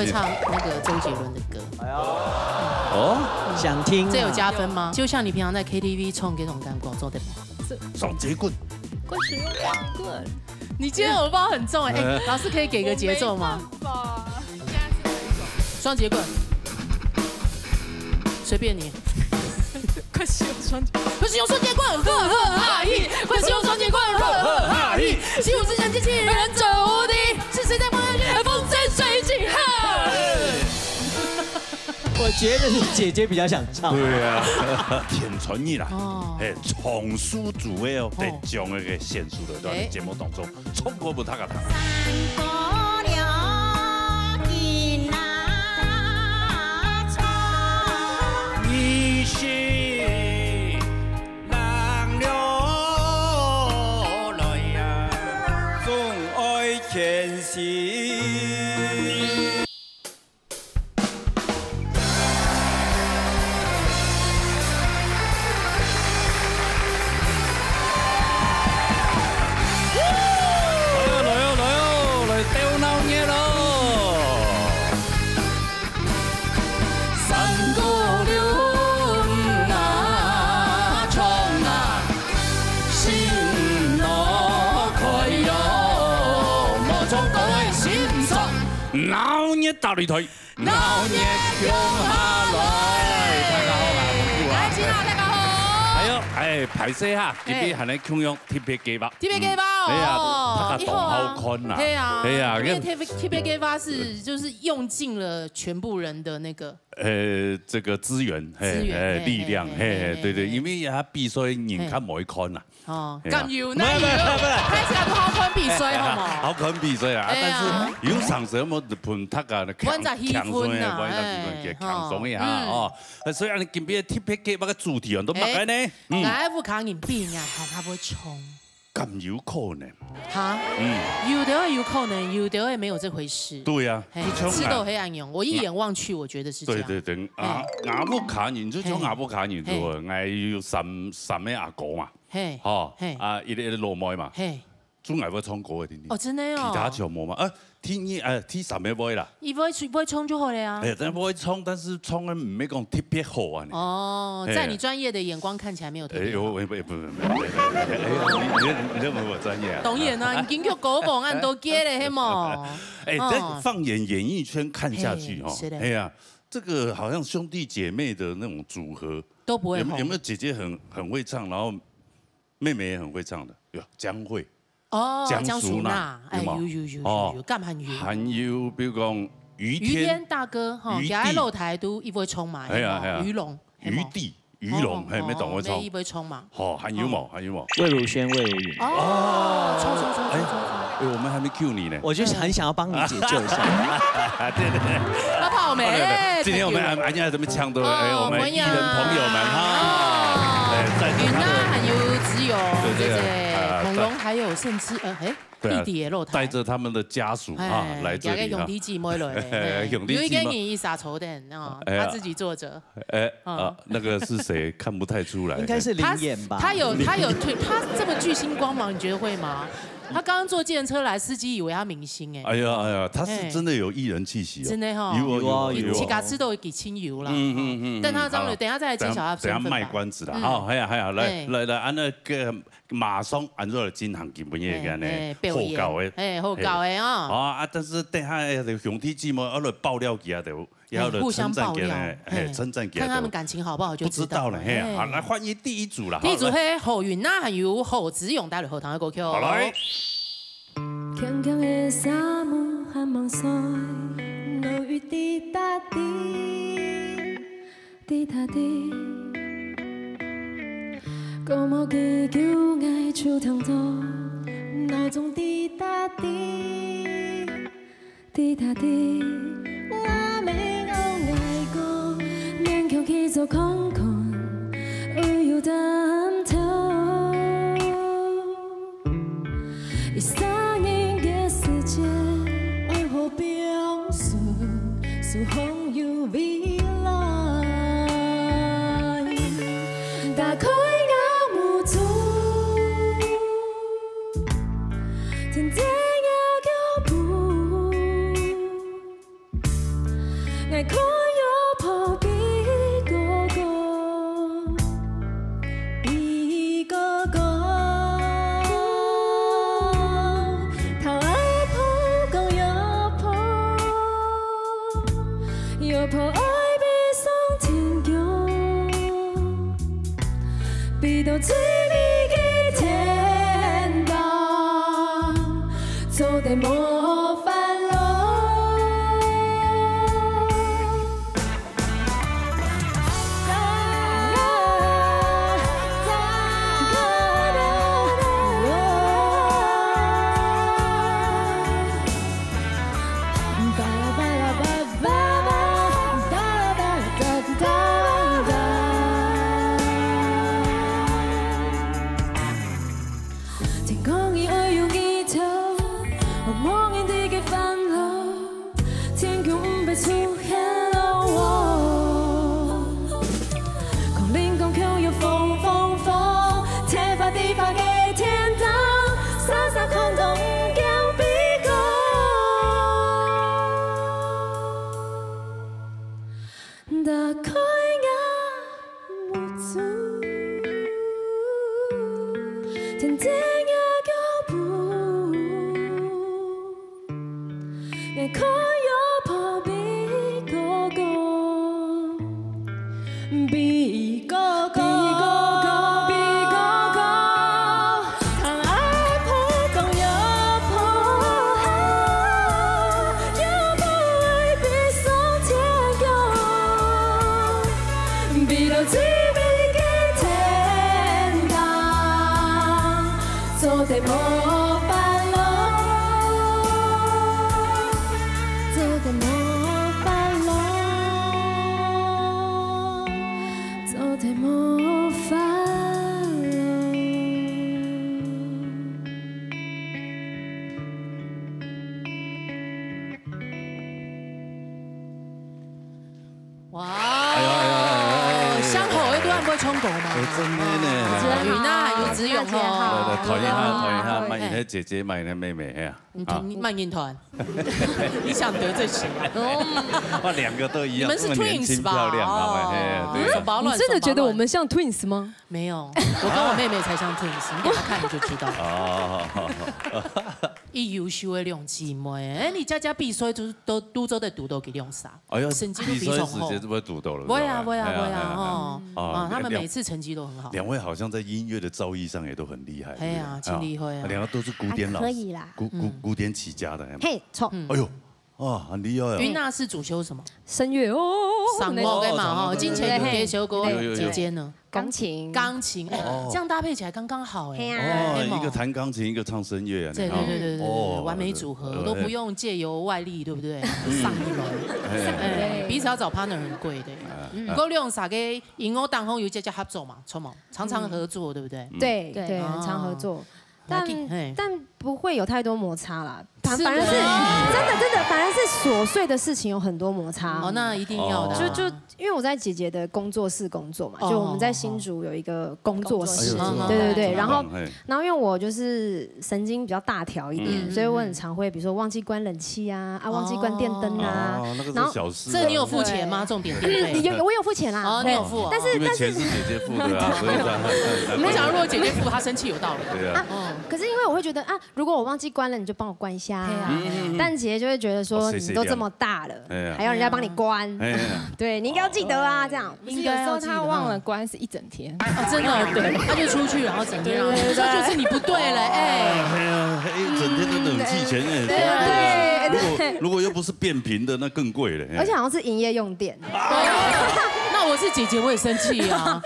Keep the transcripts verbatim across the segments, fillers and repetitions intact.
唱那个周杰伦的歌。哦，想听啊。这有加分吗？就像你平常在 K T V 唱这种感觉，做得吗？雙截棍，過使用過。你今天耳包很重哎、哎、老师可以给个节奏吗？我没办法。双节棍，随便你。快使用双节，快使用双节棍，呵呵哈嘿！快使用双节棍，呵呵哈嘿！习武之前，机器人者无敌，是谁在摸风生水起？哈！我觉得是姐姐比较想唱。对啊，天穿日啦，哦嘿，从苏主位哦，哦得将那个选手的在哎节目当中，冲过不他个他。三个了金啊唱。你是人了来呀，总爱前行。来哦，来哦，来哦，来鬥闹热哦！三个六啊，冲啊，心乐开哟，莫冲各位心酸。闹热大擂台。 闹热共下來。大家好啊，我是顧啊。来，金娜，大家好。還有，哎，歹勢哈，今日還來共樣特別計劃。特別計劃哦，哎呀，他个懂以後啊好看呐。对啊，哎呀，因为跟特別特別計劃是就是用盡了全部人的那個，呃，這個資源，嘿，資源哎，嘿力量，嘿嘿，嘿對對，嘿因為他比賽人較無愛看啦。哦，哎呀敢有沒有沒有沒有沒有開始還不好看比賽好無？好看比賽啊，哎呀但是有常時我們分大家呢，觀察氣氛啊輕鬆一下，觀察氣氛，哎給輕鬆一下哦哦。哎，所以啊，你今日特別計劃个主題哦，都麼个呢？嗯，哎，我看你比人還較會衝。敢有可能？哈，嗯，有的有可能，有的也沒有這回事。對呀，嘿，就像是都黑暗勇，我一眼望去，我覺得是這樣。對對對，啊，阿布卡尼，你就像阿布卡尼，嘿對不？𠊎有三三个阿哥嘛，嘿，吼嘿，啊，一个一个老妹嘛，嘿，總愛會唱歌个，定定。哦，真的哦。其他就無嘛，啊，第二，呃，第三个會啦。伊會會唱就好了呀。哎，但會唱，但是唱个毋係講特別好啊呢。哦，嘿在你專業的眼光看起來沒有特哎，別好。我我我不不不，哎，你你你認為我專業啊？當然啦，你經過歌王恁多屆了，係無？哎，哦再放眼演藝圈看下去哈嘿是，的哎呀，這個好像兄弟姐妹的那種組合，都不會紅。有沒有有沒有姐姐很很會唱，然後妹妹也很會唱的？有江蕙，哦，江淑娜江淑娜，哎，有嗎有有有哦有有，敢還有？還有比如講余余天，天大哥吼，余弟佢在露台都一會衝嘛，哎呀哎呀係無？余龍，係無？余弟，余龍，嘿，沒懂會唱哦，一會衝嘛。魏如萱、魏如云。魏如萱、魏如云。哦，衝衝衝衝衝衝。哎，我們還沒 cue 你呢。我就是很想要幫你解救一下。啊，對對對。要泡沒？今天我們安安家怎麼搶的？哎，我們藝人朋友們哈，哎，在雲南還有子友，對對對對，啊恐龍還有甚至呃，哎，對啊弟弟也露台，帶著他們的家屬啊來這裡哈哎，兄弟姊妹來，哎兄弟姊妹有一個人一撒丑等啊，哎呀他自己坐著。哎啊，那個是誰？看不太出來。應該是臨演吧？他有他有推他這麼巨星光芒，你覺得會嗎？他剛剛坐計程車來，司機以為他明星哎，哎呀哎呀，他是真的有藝人氣息哦。真的哈有哦有哦有哦。自家知道佢親友啦。嗯嗯嗯嗯但他這樣，好等一下再來揭曉他身份吧。等下賣關子啦，嗯哈，係啊係啊，來嘿來來，安那個馬上安坐來進行今晡日个呢哎，表演好搞的，哎，好搞的啊。啊啊！但是等下兄弟姊妹要來爆料佢啊，就要來互相爆料稱讚佢呢，，嘿，嘿稱讚佢啊，看他們感情好不好就不知道了，嘿，嘿好，來歡迎第一組了，第一組好來係何雲娜還有何子勇帶來好聽个歌曲。好來。強強的沙漠還望水，落雨滴答滴，滴答滴。過無幾久，𠊎就聽到鬧鐘滴答滴，滴答滴。𠊎毋愛講，勉強去做看看，會有擔當。 一儕人个世界，愛好表示，是方有未來。打開𠊎目珠，聽見𠊎腳步。看有抱比哥哥，比哥哥，头爱抱讲有抱，有抱爱比上天高。 飛到最美个天堂，做得無煩惱。天光日愛有日頭，無人知个煩惱，天空毋會出現落雨。可能講卻有風，風，風，天花地花个天堂，啥啥看都毋驚比過。 打開𠊎目珠，跈等𠊎腳步，𠊎看有抱比哥哥，比哥哥，比哥哥。 哇！哎呀哎呀哎呀哎呀！香口味都還不會衝口嗎？哎，真的呢。有志勇哈，有志勇哈。來來，團一下，團一下，哎。慢一下，姐姐，慢一下，妹妹，哎呀。你團，慢一團。你想得罪誰啊？哇，兩個都一樣，你們是這麼年輕 twins 吧？漂亮，好吧，哎，對。哦，亂說八卦。你真的覺得我們像 twins 嗎？沒有，我跟我妹妹才像 twins，你等下看你就知道。哦。一優秀的兩姊妹，哎，你家家必須都都都做得堵到佢兩儕。 哎呀，成績都非常好。比賽時節就會堵到了，會啊，是吧？會啊，會啊，哎呀，哎呀，吼。哎呀。啊，啊，他們兩，每次成績都很好。兩位好像在音樂的造詣上也都很厲害，哎呀，對不對？真厲害啊。啊，兩個都是古典老師，還可以啦。古，古，嗯。古典起家的，哎。嘿，著。嗯。哎呦，哇，很厲害哦。雲娜是主修什麼？聲樂哦，聲樂的嘛，吼，哦，唱歌的。進前有介紹過，嘿，嘿。有，有，有。姐姐呢？ 鋼琴。鋼琴，哎，哦。這樣搭配起來剛剛好哎。嘿啊。哦，對嗎？一個彈鋼琴，一個唱聲樂啊，對，你看。對，對，對，對，哦，完美組合，對。都不用藉由外力，對不對？嗯。上一輪。哎。哎，彼此愛找partner很貴的。哎。嗯。毋過你兩儕个音樂當中有直接合作嘛，著無？常常合作，對不對？嗯。對，對，哦。很常合作。 但，那聽，嘿。但不會有太多摩擦啦。反，是嗎？反而是，真的，真的，反而是瑣碎的事情有很多摩擦。哦，那一定要的啊。就，就因為我在姐姐的工作室工作嘛，哦，就我們在新竹有一個工作室，哦，哦，哦。哎呦，真的。對，對，對，哦，然後，真棒，嘿。然後因為我就是神經比較大條一點，嗯。所以我很常會，比如說忘記關冷氣啊，啊，忘記關電燈啊，哦。哦，那個是小事啊。然後這你有付錢嗎？對。重點電費。有，我有付錢啦，哦，你有付哦。對，但是，因為錢是姐姐付的啊，但是，所以她，她，她，我想如果姐姐付，她生氣有道理。對啊。啊，哦。 可是因為我會覺得啊，如果我忘記關了，你就幫我關一下啊。對啊。嗯，嗯，嗯。但姐姐就會覺得說，哦，謝謝你。你都這麼大了，哎呀。還要人家幫你關。哎呀。對，你應該要記得啊，這樣。不是，有時候她忘了關是一整天。哦，真的哦，對。她就出去，然後整天啊，對，對，對。這就是你不對了，哎。哎呀，一整天都冷氣錢，哎，對，對，對。如果，如果又不是變頻的，那更貴了，哎。而且好像是營業用電。 那我是姐姐，我也生氣啊。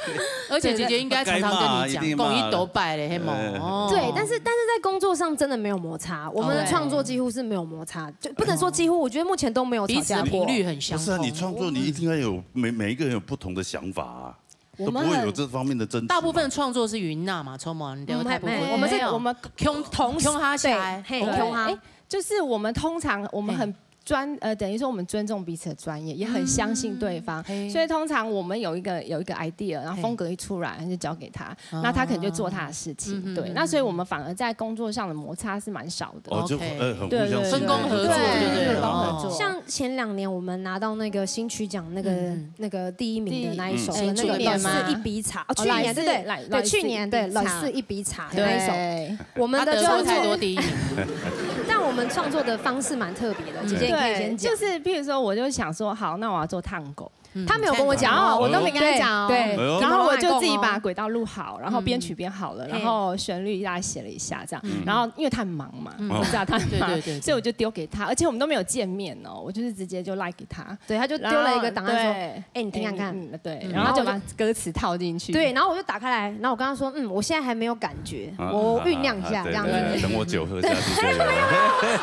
而且姐姐應該常常跟你講，該罵啊，一定罵。講一斗擺咧，嘿無？哎。哦。對，但是，但是在工作上真的沒有摩擦，我們的創作幾乎是沒有摩擦，就不能說幾乎，我覺得目前都沒有吵架過。彼此的頻率很相通。不是啊，你創作你一定要有，每，每一個人有不同的想法啊，我們很，都不會有這方面的爭執嘛。大部分創作是雲娜嘛，創作，對，嗯，大部分。沒，沒，我們是，沒有。我們共，同時，共下下來。對，嘿，哦。共下。哎，就是我們通常，我們很，嘿。专呃，等于说我们尊重彼此的专业，也很相信对方，嗯嘿所以通常我们有一个有一个 idea，然后风格一出来，就交给他，那他可能就做他的事情，嗯哼对。那所以我们反而在工作上的摩擦是蛮少的。哦，就 OK 呃很互对对对相信任。对对对对，对都合作。像前两年我们拿到那个新曲奖那个、哎，那个去年吗？是一笔茶哦，去年对对对，去年对，类似一笔茶，对，我们的创作，但我们创作的方式蛮特别的，姐姐你可以先讲。就是譬如说，我就想说，好，那我要做探狗。他没有跟我讲，然后我都没跟他讲哦，对，然后我就自己把轨道录好，然后编曲编好了，嗯然后旋律大概写了一下这样，然后因为他很忙嘛，你知道他很忙，对对对对所以我就丢给他，而且我们都没有见面哦，我就是直接就赖给他，对，他就丢了一个档案说，对哎，你听看看，嗯，对，嗯然后就把歌词套进去，对，然后我就打开来，然后我跟他说，嗯，我现在还没有感觉，我酝酿一下这样子。等我酒喝下去就有了。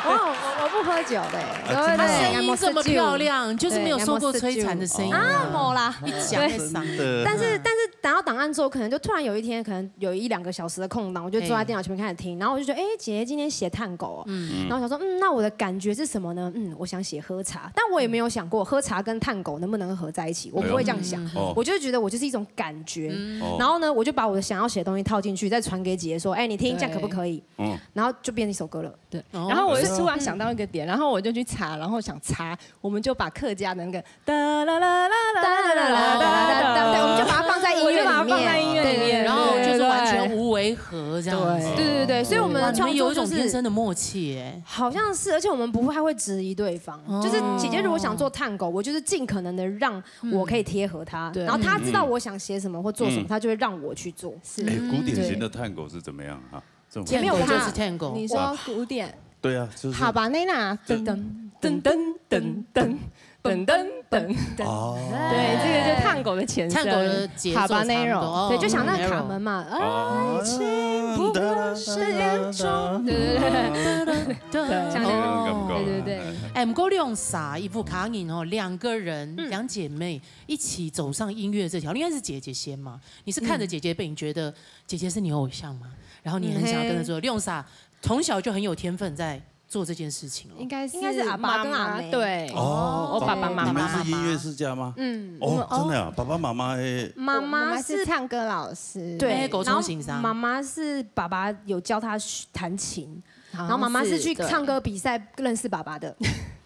我我我不喝酒的，对不对？声音这么漂亮，就是没有受过摧残的声音啊，没啦。一讲就伤。的。但是但是拿到档案之后，可能就突然有一天，可能有一两个小时的空档，我就坐在电脑前面开始听，然后我就觉得，哎，姐姐今天写探狗哦，然后我想说，嗯，那我的感觉是什么呢？嗯，我想写喝茶，但我也没有想过喝茶跟探狗能不能合在一起，我不会这样想，哦我就是觉得我就是一种感觉，哦然后呢，我就把我的想要写的东西套进去，再传给姐姐说，哎，你听，这样可不可以？嗯然后就变成一首歌了。对，哦然后我就突然想到一个点，然后我就去查，然后想查，我们就把客家的那个哒啦啦啦啦啦啦啦，对，我们就把它放在音乐里面，我就把它放在音乐里面，对对对然后就是完全无违和这样子。对对对，所以我们哇，的创你们有一种作就是天生的默契耶。好像是，而且我们不太会质疑对方，哦就是姐姐如果想做探狗，我就是尽可能的让我可以贴合她，对然后她知道我想写什么或做什么，嗯她就会让我去做。是哎，古典型的探狗是怎么样啊？这种探狗就是探狗，你说古典对啊，就是哈巴内娜，噔噔噔噔噔噔噔噔噔，哦，对，这个就探狗的前身，探狗的节奏差不多。哈巴内罗，哦对，就想那卡门嘛，爱情不过是一种，对对对，对像那个哦对对对。哎，不过两三一副卡影哦，两个人两姐妹一起走上音乐这条，应该是姐姐先嘛？你是看着姐姐背，你觉得姐姐是你偶像吗？然后你很想要跟着做，两三从小就很有天分在做这件事情了。应该是应该是阿爸跟阿妹妈妈对，哦我爸爸妈妈你们是音乐世家吗？嗯，哦，真的啊，爸爸妈妈哎，妈妈我妈是是唱歌老师，对，哎狗冲型啥然后妈妈是爸爸有教她弹琴，然后妈妈是去唱歌比赛认识爸爸的。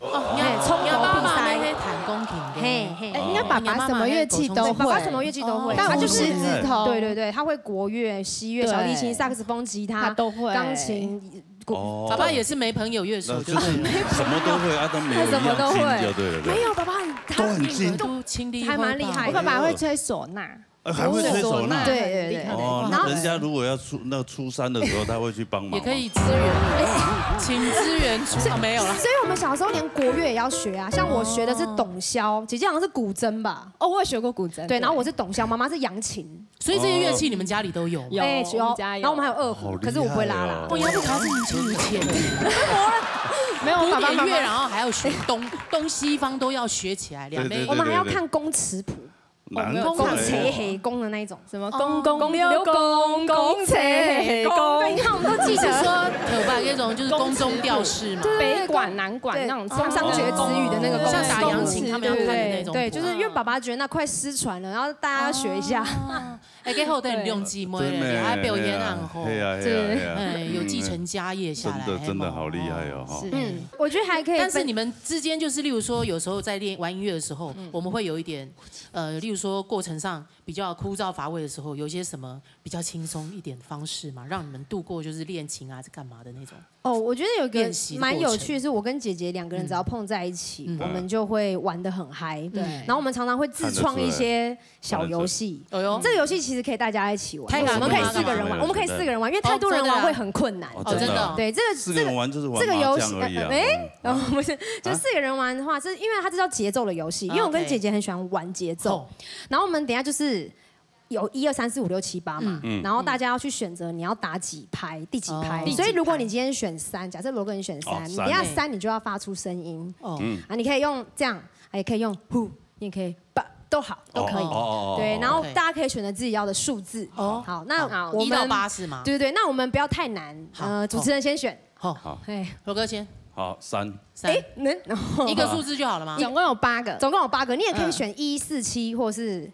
哦，哎冲你要头比赛爸爸那些弹钢琴的，嘿嘿哎，应该爸爸什么乐器都对，会，爸爸什么乐器都会，哦他就是但不是指头，对对对，他会国乐、西乐、对小提琴、萨克斯风、吉他、他都会钢琴、鼓。爸爸也是没朋友乐手，那就是什么都会啊，他没有什么都会一样精就对了，对没有，爸爸很都很精他都亲力还蛮厉害的。我爸爸会吹嗩呐，呃还会吹嗩呐。对对对对。哦，然后那人家如果要出那初三的时候，他会去帮忙吗。也可以支援，哎，请支援出没有了。所以我们小时候连国乐也要学啊，像我学的是董箫，姐姐好像是古筝吧？哦，我有学过古筝，对，然后我是董箫，妈妈是扬琴，所以这些乐器你们家里都有吗？有哎我们家有然后我们还有二胡，好厉害哦可是我不会拉啦。哦，你要不考试你请有钱，没有古典乐，爸爸妈妈然后还要学东东西方都要学起来，两边对对对我们还要看工尺谱，难工怪尺黑工的那一种。什么公公六公公切公，你看我们都记得。你是说头发那种就是宫中调式嘛？北管南管那种对，像上学之语的那个像打扬琴他们要看的那种。对，就是因为爸爸觉得那快失传了，然后大家要学一下。哎，给后代你用寂寞了，真的你还表演很好，对呀对呀对呀，哎，有继承家业下来，真的真的好厉害哦哈。嗯，我觉得还可以分。但是你们之间就是，例如说，有时候在练玩音乐的时候，我们会有一点，呃，例如说过程上比较枯燥乏味的时候，有一些什么比较轻松一点的方式嘛，让你们度过就是练琴啊，在干嘛的那种。哦，我觉得有一个练习的过程蛮有趣，是我跟姐姐两个人只要碰在一起，嗯我们就会玩的很嗨。对然后我们常常会自创一些小游戏。哎呦，这个游戏其实可以大家一起玩，太难了我们可以四个人玩，太难了我们可以四个人玩，因为太多人玩会很困难。哦，哦真的哦对，这个四个人玩就是玩这个游戏麻将而已啊。呃哎，哦，不是，就四个人玩的话，是因为它这叫节奏的游戏，因为我跟 OK 姐姐很喜欢玩节奏哦，然后我们等一下就是。有一二三四五六七八嘛，嗯然后大家要去选择你要打几拍，第几拍。哦所以如果你今天选三，假设罗哥你选三，哦你等一下三你就要发出声音哦，嗯啊，你可以用这样，也可以用呼，你也可以吧，都好，都可以。哦哦哦哦对，然后 OK 大家可以选择自己要的数字。哦好，那好我们一到八是吗？对对对，那我们不要太难。好呃，主持人先选。好，好嘿，罗哥先。好，三。三。哎，那，然后一个数字就好了吗？总共有八个。总共有八个，你也可以选一四七或是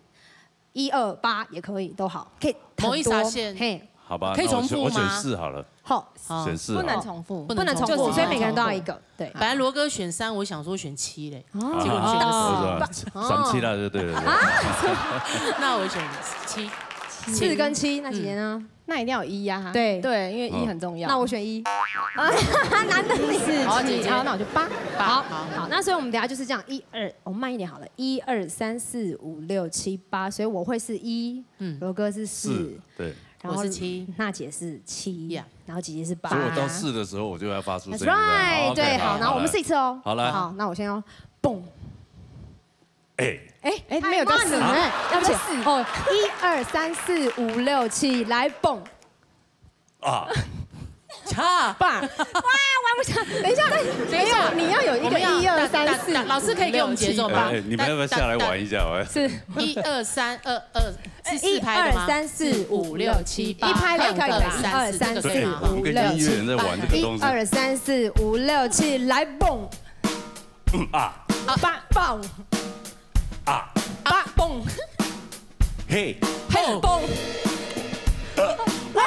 一二八也可以，都好，可以很多。某一条线。嘿。好吧，可以重复吗？那我选，我选四好了。好。好。选四好了。不能重复。不能重复，不能重复，所以每个人都要一个。对。本来罗哥选三，我想说选七嘞。哦。结果你选个四。哦，是吧？三七啦，就对了。对。那我选七。四跟七，那姐姐呢？嗯。那一定要有一呀。对。对，因为一很重要。那我选一。难得你是好，姐姐。好，那我就八。八，好，好。好，那所以我们等下就是这样，一二，我慢一点好了，一二三四五六七八，所以我会是一，嗯。罗哥是四，四，对。然后我是七。娜姐是七，Yeah。然后姐姐是八。所以我到四的时候，我就要发出声 That's 音了。 right，好，OK，对，好，好，然后我们试一次哦。好，来。好，那我先要蹦。哎。哎，哎，没有到四，太慢了。哎，对不起，哦，一二三四五六七，来蹦。啊。差。八。哇，玩不上。等一下，等一下。没有，你要有一个我们要一二三四五六七。老师可以给我们节奏吗？哎，你们要不要下来玩一下？我要是一二三二二，是四拍的吗？一二三四五六七八，一拍两个，二三四，一二三四五六七八。对，我们跟音乐人在玩这个东西。一二三四五六七，来蹦。嗯啊。八，蹦。啊。八，蹦。嘿。嘿，蹦。哇。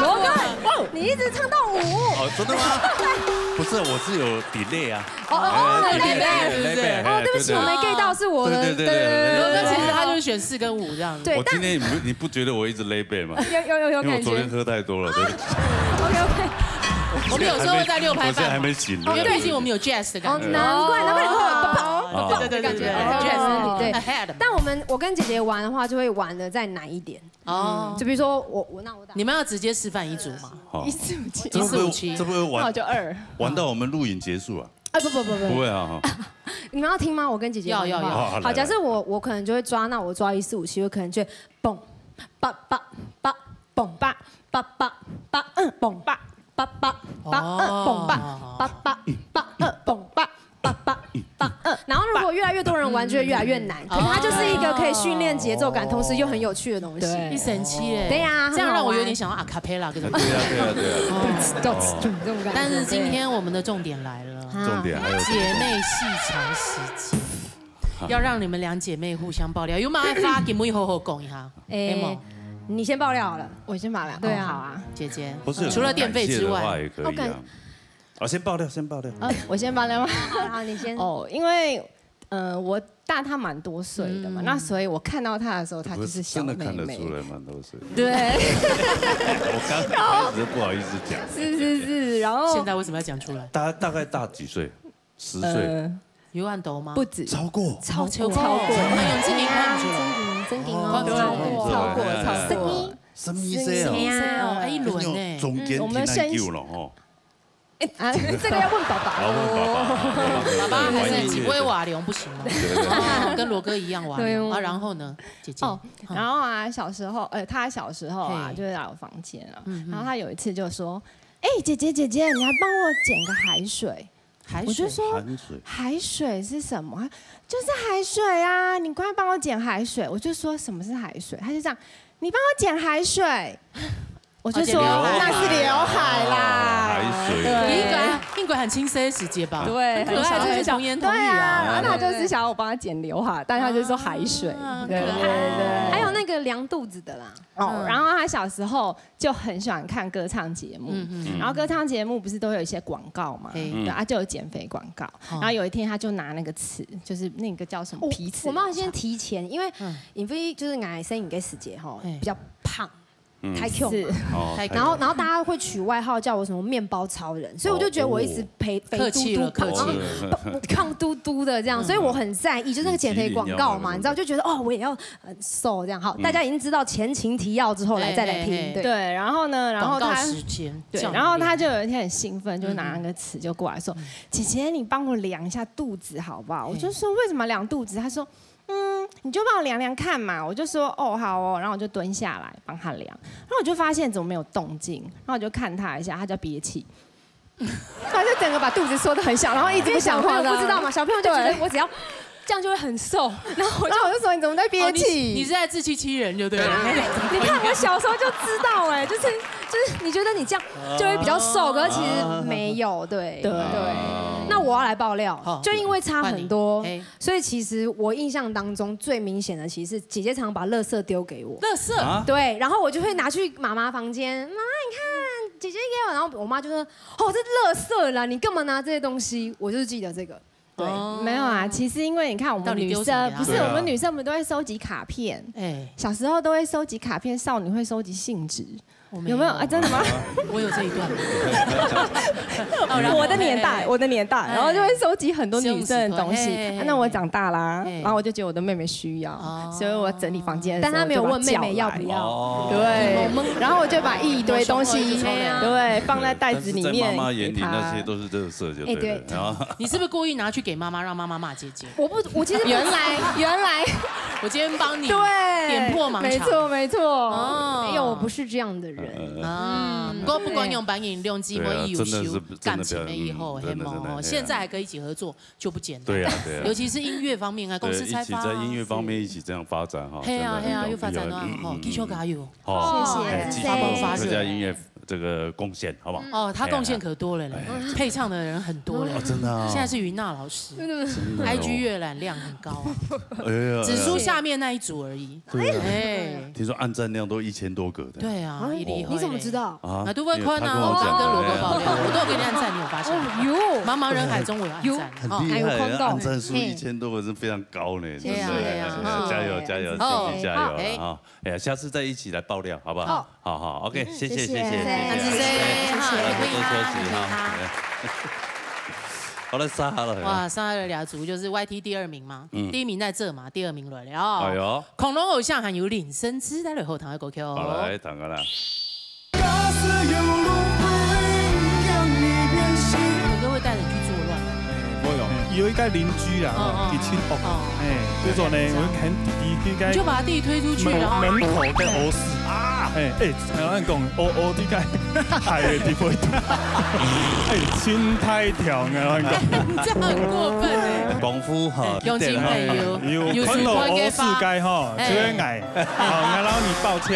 罗哥，你一直唱到五。哦，真的吗？不是，我是有 delay 啊。哦，哦，哦，哎，对，对，对，对，对，对，对，哦，对不起，对，对，我没 get 到，是我的，对，对，对，对，对，对，对。罗哥其实他就是选四跟五这样子。对，我今天你不，你不觉得我一直 lay back 吗？有，有，有，有感觉。因为我昨天喝太多了，对不起。OK，OK。我们有时候会在六拍半嘛。我现在还没醒，因为毕竟我们有 jazz 的感觉。哦，难怪，难怪你会有 pop pop pop pop 的感觉。对，对，对，对，对。哦，jazz，对。很 head 嘛。但我们，我跟姐姐玩的话，就会玩得再难一点。哦。就比如说我，我，那我打。你们要直接示范一组吗？好。一四五七。一四五七。这会不会，这会不会玩，那我就二。玩到我们录影结束啊？哎，不，不，不，不。不会啊，哈。你们要听吗？我跟姐姐玩的话。要，要，要。好，好，来，好，假设我，来。我可能就会抓，那我抓一四五七，我可能就会蹦，八八八，蹦，八八八八，嗯，蹦，八八八八，嗯，蹦，八八八八，八八八八，嗯。然后如果越来越多人玩，就会越来越难。哦。可是它就是一个可以训练节奏感，同时又很有趣的东西。对。你神奇耶。对呀，这样让我有点想要 a cappella 这种。对啊，对啊，对啊。哦。这种感觉。但是今天我们的重点来了。啊。重点还有什么？姐妹戏场时间。要让你们两姐妹互相爆料，有没有爱发给我们好好讲一下？哎，有没有？你先爆料好了。我先爆料。对啊。哦，好啊。姐姐，不是，除了电费之外。有什么感谢的话也可以啊。哦，感-，哦，先爆料，先爆料。呃，我先爆料吗？好，好，你先。哦，因为，呃，我大她蛮多岁的嘛，嗯。那所以我看到她的时候，她就是小妹妹。不是，真的看得出来蛮多岁。对。我刚开始就不好意思讲。是，是，是，然后现在为什么要讲出来？大，大概大几岁？十岁？呃，有恁多吗？不止。超过？超过。哦，超过。超过。哎呦，真的看不出来。真的，真的哦，超过，超过，超过。十二岁哦。十二岁哦，哎，一轮呢。中间停很久了吼。嗯，我们生-，哎，啊，这个要问爸爸。好，问爸爸。爸爸还是几位瓦龙不行吗？对，对，对。哦，跟罗哥一样瓦龙。对哦。啊，然后呢，姐姐？哦，嗯。然后啊，小时候，呃，她小时候啊，嘿。就是来我房间啊，嗯，嗯。然后她有一次就说：“哎，姐姐，姐姐，你来帮我捡个海水。”海水？我就说：“海水。海水是什么？”她：“就是海水啊，你快帮我捡海水。”我就说：“什么是海水？”她就这样：“你帮我捡海水。”我就说：“哦，捡刘海。那是刘海啦。”哦，海水。对。应该，应该很轻声的时节吧？对，很可爱，很小，就是想，很小。对啊，然后她就是想要我帮她捡刘海，但她就说海水。啊，对，可爱。对，对，对。还有那个量肚子的啦。哦，嗯。然后她小时候就很喜欢看歌唱节目，嗯，嗯。然后歌唱节目不是都会有一些广告嘛？嘿。对，啊，就有减肥广告。哦。然后有一天她就拿那个尺，就是那个叫什么，哦，皮尺。我们要先提前，因为嗯。因为就是矮身影的时节吼，嘿。比较胖。嗯。太 Q 嘛。是。哦，太 Q。然后，然后大家会取外号叫我什么面包超人，所以我就觉得我一直肥，哦，肥嘟嘟，客气了，客气了。胖嘟嘟的这样，嗯。所以我很在意，就是那个减肥广告嘛，米其林要那个，你知道，就觉得，哦，我也要很瘦这样。好，嗯。大家已经知道前情提要之后，来，再来听，嘿，嘿，嘿。对。对，然后呢，然后她，广告时间，对，降临。然后她就有一天很兴奋，就拿那个尺就过来说：“嗯，嗯。姐姐，你帮我量一下肚子好不好？”我就说：“为什么量肚子？”她说：“嗯，你就帮我量量看嘛。”我就说：“哦，好哦。”然后我就蹲下来帮她量，然后我就发现怎么没有动静，然后我就看她一下，她就憋气，她就整个把肚子缩得很小，然后一直不讲话。小朋友不知道嘛，小朋友就觉得，对。我只要这样就会很瘦，然后我就，然后我就说：“你怎么在憋气？”哦，你，你是在自欺欺人就对了。你看我小时候就知道哎，就是就是你觉得你这样就会比较瘦，可是其实没有，对对。那我要来爆料，就因为差很多，所以其实我印象当中最明显的其实是姐姐常把垃圾丢给我，垃圾，对，然后我就会拿去妈妈房间，妈妈你看姐姐给我，然后我妈就说，哦这垃圾啦，你干嘛拿这些东西？我就是记得这个。对，没有啊，其实因为你看我们女生，不是我们女生，我们都会收集卡片，哎，小时候都会收集卡片，少女会收集信纸，有没有啊？真的吗？我有这一段。我的年代，我的年代，然后就会收集很多女生的东西。那我长大啦，然后我就觉得我的妹妹需要，所以我整理房间，但她没有问妹妹要不要。对，然后我就把一堆东西，对，放在袋子里面。妈妈眼里那些都是垃圾。 就对了。你是不是故意拿去给妈妈，让妈妈骂姐姐？我不，我其实原来原来我今天帮你对点破盲肠，没错没错，哦，没有，我不是这样的人啊。不过不管用白银用寂寞一有修感情了以后，黑毛哦，现在还可以一起合作，就不简单。对啊对啊，尤其是音乐方面啊，公司开发，在音乐方面一起这样发展哈，黑啊黑啊，又发展到好，继续加油。 哦，谢谢谢谢，谢谢客家音乐这个贡献，好不好？哦，他贡献可多了嘞，配唱的人很多嘞，真的，现在是云娜老师，真的，IG 阅览量很高，哎呀，只输下面那一组而已。哎，听说按赞量都一千多个的，对啊，你怎么知道？啊，都会看啊，我刚跟罗哥爆料，我都有给你按赞，你有发现？有，茫茫人海中我有按赞，很厉害，按赞数一千多个是非常高呢，真的，加油加油，继续加油了哈！ 哎呀，下次再一起来爆料，好不好？好，好，好，OK，谢谢，谢谢，谢谢，谢谢，多休息哈。好了，杀了，哇，杀了两组，就是 YT 第二名嘛，第一名在这嘛，第二名来了哦。哎呦，恐龙偶像还有林森之，带来好听的歌曲哦。好来，唱歌啦。哥哥会带着你去作乱吗？ 有一个邻居啦，吼，佢真惡，哎，故所呢，我肯弟弟去个，你就把弟弟推出去，然后门口个屙屎啊，哎哎，我跟你讲，屙屙这个，还有地方，哎，真太跳，我跟你讲，这很过分哎，功夫哈，乡亲朋友，有看到屙屎个吼，就会矮，好，我让你抱歉。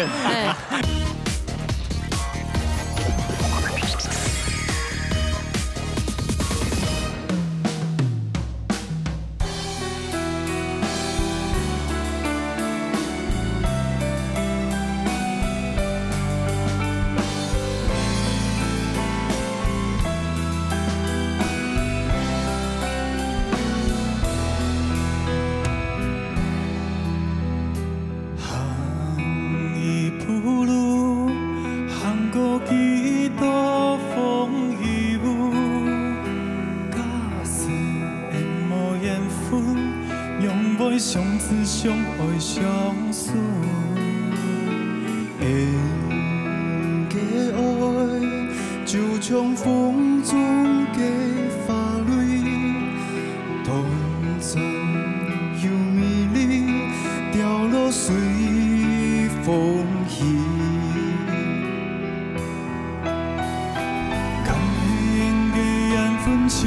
行一步路，行过几多风雨。假使缘无缘分，仰会相知相爱相守？缘个爱，就像风中个花蕊。 短暂又美丽，掉落随风去。感恩个缘分浅，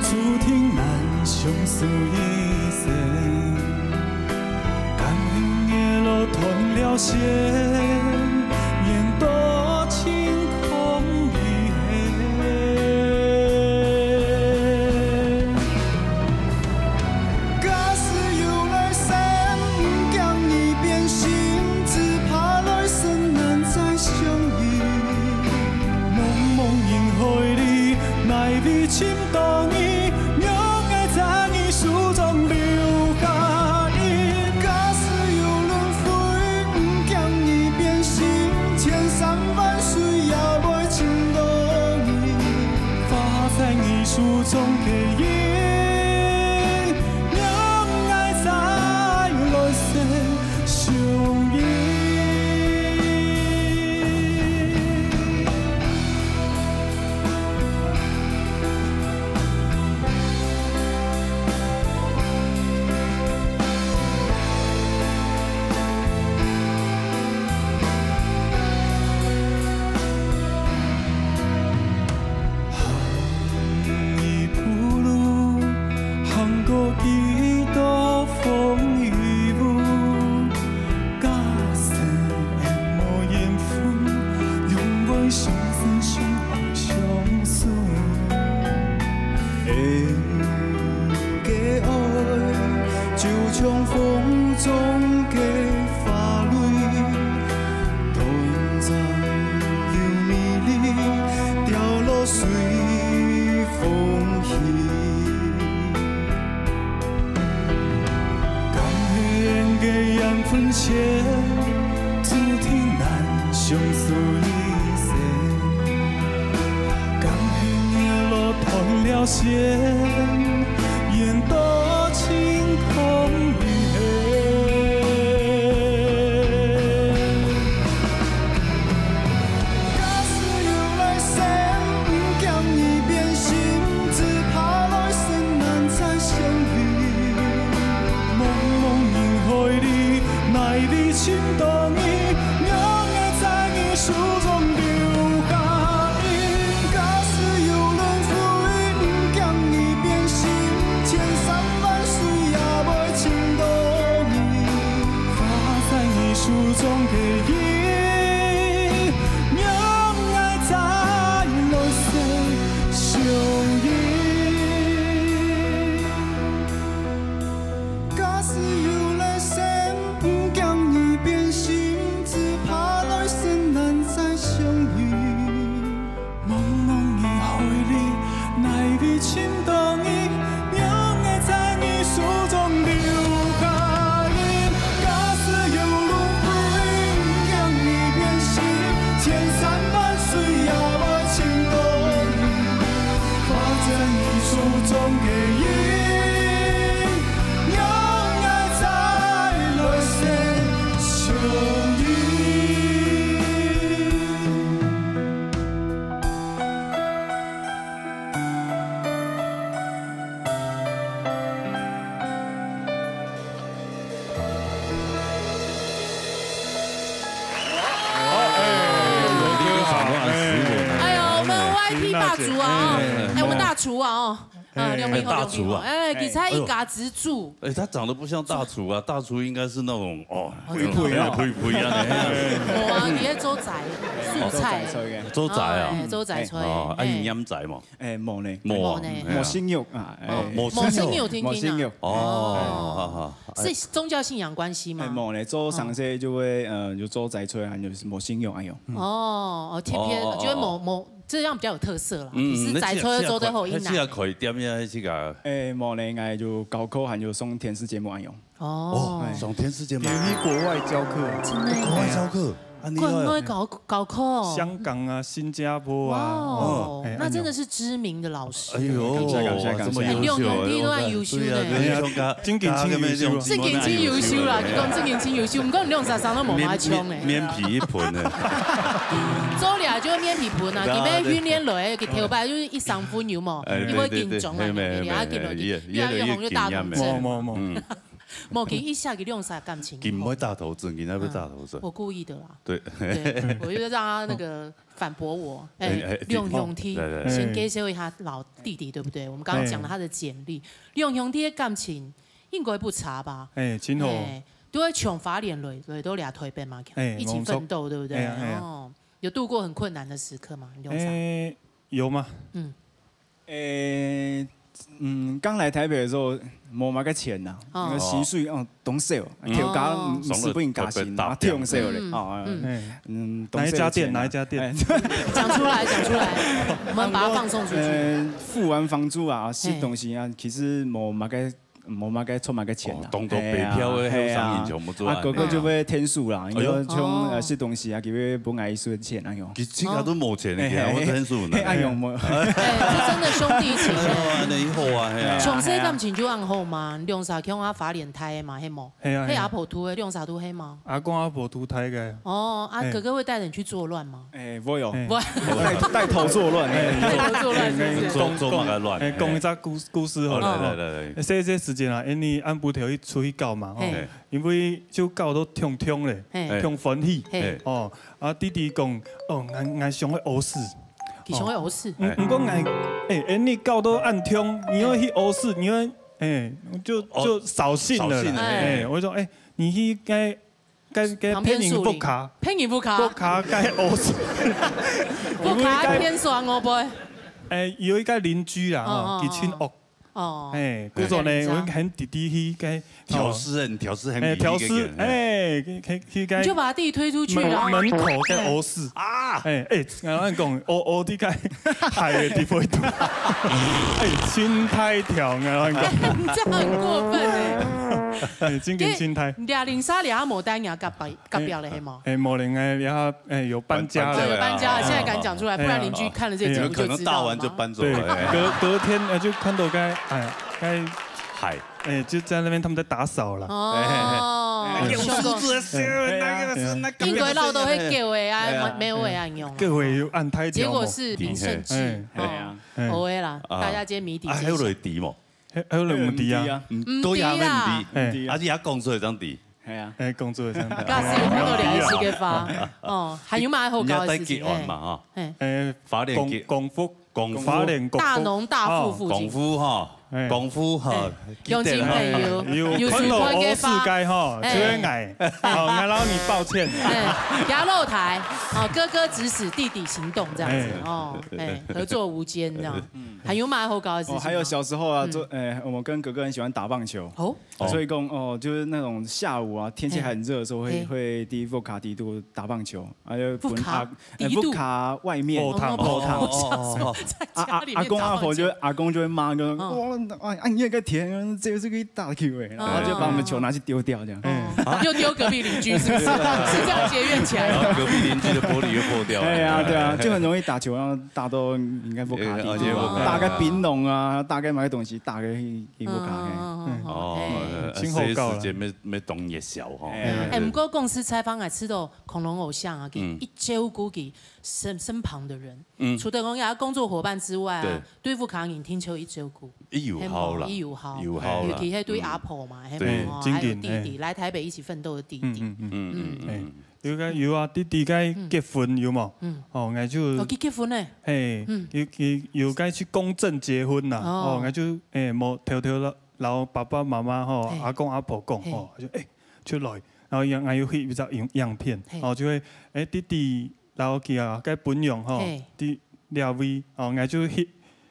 注定难相守一生。感恩个路断了线，缘多情空余恨。 假使有来生，毋驚伊变心，只怕来生难再相遇。茫茫人海里，哪位寻到你？若爱在你手中留下印。假使有轮回，毋惊伊变就像風中的花蕊，短暫又美麗，掉落隨風去。甘願的緣分線，注定難相隨一生。 甘願的路斷了線，緣都盡空虛。假使有來生，毋驚你變心，只怕來生難再相遇。茫茫人海裡，哪位尋到你？ 仰會在你手中留下印？假使有輪迴，毋驚你變心，千山萬水也袂尋到你。化在你手中的印，仰會在來世相遇？ 假使有來生，毋驚你變心，只怕來生難再相遇。茫茫人海裡，哪位尋到你？仰會在你手中留下印？假使有輪迴，毋驚你變心，千山萬水也袂尋到你。化在你手中的印， 仰會在來世相遇。哎呦，我們Y T霸主啊，哎，我們大廚啊，哦。 啊，哎，兩位好，大廚啊。兩位好。哎，哎。佢才一家之煮。哎，他長得不像大廚啊，大廚應該是那種，哦，肥肥啊。肥肥啊，哎。無啊，佢係做齋，素菜。哦，做齋菜个。做齋啊。哎，做齋菜。哦，啊，哎。你醃齋無？哎，無呢。無啊，無呢。哎呀。無性慾啊，哎。哦，無性慾。無性慾，聽聽啊。無性慾。哦，哦。好，好，好。是宗教信仰關係嗎？哎，無呢，做上世就會，呃，就做齋菜啊，就是無性慾，哎喲。嗯。哦，哦，特別，哦，哦，哦。覺得某，某 這樣比較有特色啦。嗯，其實齋菜做得好一難。那這，那這個可以點呀，這個。哎，無呢，𠊎就教課，還有上電視節目恁樣。哦。哦，上電視節目。有去國外教課。真的。哎，國外教課，啊，你有。國外教，教課哦。香港啊，新加坡啊。哇哦，哦。哎，那真的是知名的老師。哎喲，感謝，感謝，感謝。這麼優秀啊。哎，兩兄弟都很優秀呢。對啊，對啊，像他，正經真優秀啊。正經真優秀啦，佢講正經真優秀，毋過你兩儕生得無麼像呢。面，面，面皮一盆呢。 做了就面皮盆啊，對啊，佢愛訓練落去，佢頭擺就一身粉油嘛，哎，佢會緊張啊，對，對，對，你啊，緊落去，越來越紅就大頭症。越，越來越緊張。無，無，無。嗯。無，佢一下佢兩儕感情。佢毋會大頭症，佢哪會大頭症？哦，我故意的啦。對。對，我就讓他那個反駁我。哎，哎，哎，兩兄弟，對，對，對。先介紹一下老弟弟，對不對？我們剛剛講了他的簡歷，哎。兩兄弟的感情應該不差吧？哎，真好。哎，都會從花蓮來，來到這臺北嘛，哎，一起奮鬥，沒錯。對不對？哎呀，哎呀。哦。 有度過很困難的時刻嗎？你兩儕？誒，有嗎？嗯。誒，嗯，剛來台北的時候，無麼个錢吶，哦。那個薪水，哦，當少，嗯。頭家，哦。嗯，食毋加薪，上了啊，當少咧，嗯，哦，嗯。哎。嗯，當少的錢啊。哪一家店？哪一家店？哎。講出來，講出來，我們把它放送出去。呃，付完房租啊，食東西啊，嘿。其實無麼个 無麼个，出麼个錢啦。哦，當做白嫖个後生人全部做啊。嘿啊，嘿啊。啊，哥哥就會添數啦，哎喲。因為像，哦。呃，食東西啊，佢會分𠊎一些錢，哎喲。佢自家都無錢个，哦。佢還會添數呢。嘿，哎喲，無。哎，這真的兄弟情。哎喲，恁樣好啊，嘿啊。從細感情就恁好嘛，兩儕共下花蓮大个嘛，係無？嘿啊，嘿啊。係阿婆渡个，兩儕都係嘛？阿公阿婆渡大个。哦，啊，嘿。哥哥會帶著你去作亂嗎？ 哎，會哦。哎。會。帶，帶頭作亂，哎。帶頭作亂是不是？做，做麼个亂？哎，講一隻故，故事好了。哦，來，來，來，來。細，細時節啊，𫣆俚暗晡頭去出去搞嘛，吼。嘿。因為就搞到暢暢咧，嘿。暢歡喜。嘿。哦，啊，弟弟講，哦，𠊎，𠊎想愛屙屎。佢想愛屙屎。哦。毋，毋過𠊎，哎，𫣆俚搞到恁暢，你愛去屙屎，你愛，哎，就，哦，就掃興了啦。掃興了，嘿。哎，我說，哎，你去該 該，該別人屋下，別人屋下。屋下該屙屎。屋下偏酸哦，不會。哎，有一個鄰居啦，吼，哦，哦，哦。佢盡惡，哦，哎，故所呢，哎，我很弟弟去个，挑事，你挑事很弟弟个，哎，挑事，哎，去，去个，你就把他弟推出去了。门，门口个屙屎。啊！哎，哎，我跟你讲，屙，屙地个，还有地方多。哎，青苔条，我跟你讲。这样很过分哎。哎，真个青苔。两零三年他牡丹牙隔壁，隔壁了，嘿吗？哎，某人哎，然后哎，有搬家了。搬，搬家了。哦，有搬家了，现在敢讲出来，不然邻居看了这个节目就知道了吗？哎，可能大完就搬走了，对，哎。隔，隔天，呃，就看到该，哎，该，嗨。哎，就在那边他们在打扫了。哦，哎，哎，哎，有数字的是，哎，那个是那个，应该老都会叫的啊，哎呀。没有啊，用。各位有按太条吗？结果是很生气，哎，哦，哎呀。哎。好的啦，啊，大家今天谜底揭晓。啊，还有落地吗？还，还有落地啊？嗯，都也还没地，哎。而且他讲出来这样地。 係啊。哎，工作上。假使有看到兩个个花，哦，還有麼个好搞个事情？你愛帶吉安嘛，哈。嘿。哎，花蓮吉，廣，廣福，廣福。花蓮廣福。大農大富附近。哦，廣福哈，哎。廣福哈，哎，鄉親朋友，有，有看到有收看个花，我世界哈，哎。就會愛，好，𠊎摎你抱歉。哎，行露台，哦，哥哥指使弟弟行動這樣子，哎。哦，哎，合作無間這樣，嗯。還有麼个好搞个事情嗎？哦，還有小時候啊，嗯。做，哎，我們跟哥哥很喜歡打棒球。哦。 哦。所以講，哦，就是那種下午啊，天氣還很熱的時候，會，嘿。會在屋下底肚打棒球，啊，就分阿，屋下底肚？哎，屋下外面，後堂。後堂。哦，哦，哦，哦。啊，啊，在家裡面打棒球。阿公阿婆就，阿公就會罵，就說：“哦。哇，哎，哎，你那個田，這個是可以打球的。”然後就把我們球拿去丟掉，這樣。哦，又丟隔壁鄰居，是不是？是這樣結怨起來的。然後隔壁鄰居的玻璃又破掉了。哎呀，對啊，就很容易打球，然後打到應該屋下底肚啊，哎，哎，哎。打个檳榔啊，打个麼个東西，打个 一屋下，嘿。嗯，嗯，嗯，嗯，哦，嘿。哎，呃，真好搞啦。細時節乜，乜當熱鬧吼。哎。哎，毋過公司採訪啊，知道恐龍偶像啊，佢，嗯。佢照顧佢身，身旁的人，嗯。除了講佢个工作伙伴之外啊，對。對屋下人定著佢照顧。佢有孝啦。係無？佢有孝。有孝啦。尤其係對阿婆嘛，嗯。係無？對。哦，還有弟弟，真緊，哎。來台北一起奮鬥的弟弟。嗯，嗯，嗯。嗯，嗯，嗯。哎。 有个，有啊，弟弟个結婚有無？嗯。哦，𠊎就，哦，佢結婚了。嘿，嗯。有，有，有个去公證結婚啦。哦。哦，𠊎就，哎，無偷偷摎，摎爸爸媽媽吼，嘿。阿公阿婆講，嘿。吼，就，哎，出來，然後𠊎，𠊎有翕一張影，影片，嘿。哦，就會，哎，弟弟摎佢啊，該餔娘吼，嘿。在這位，哦，𠊎就翕，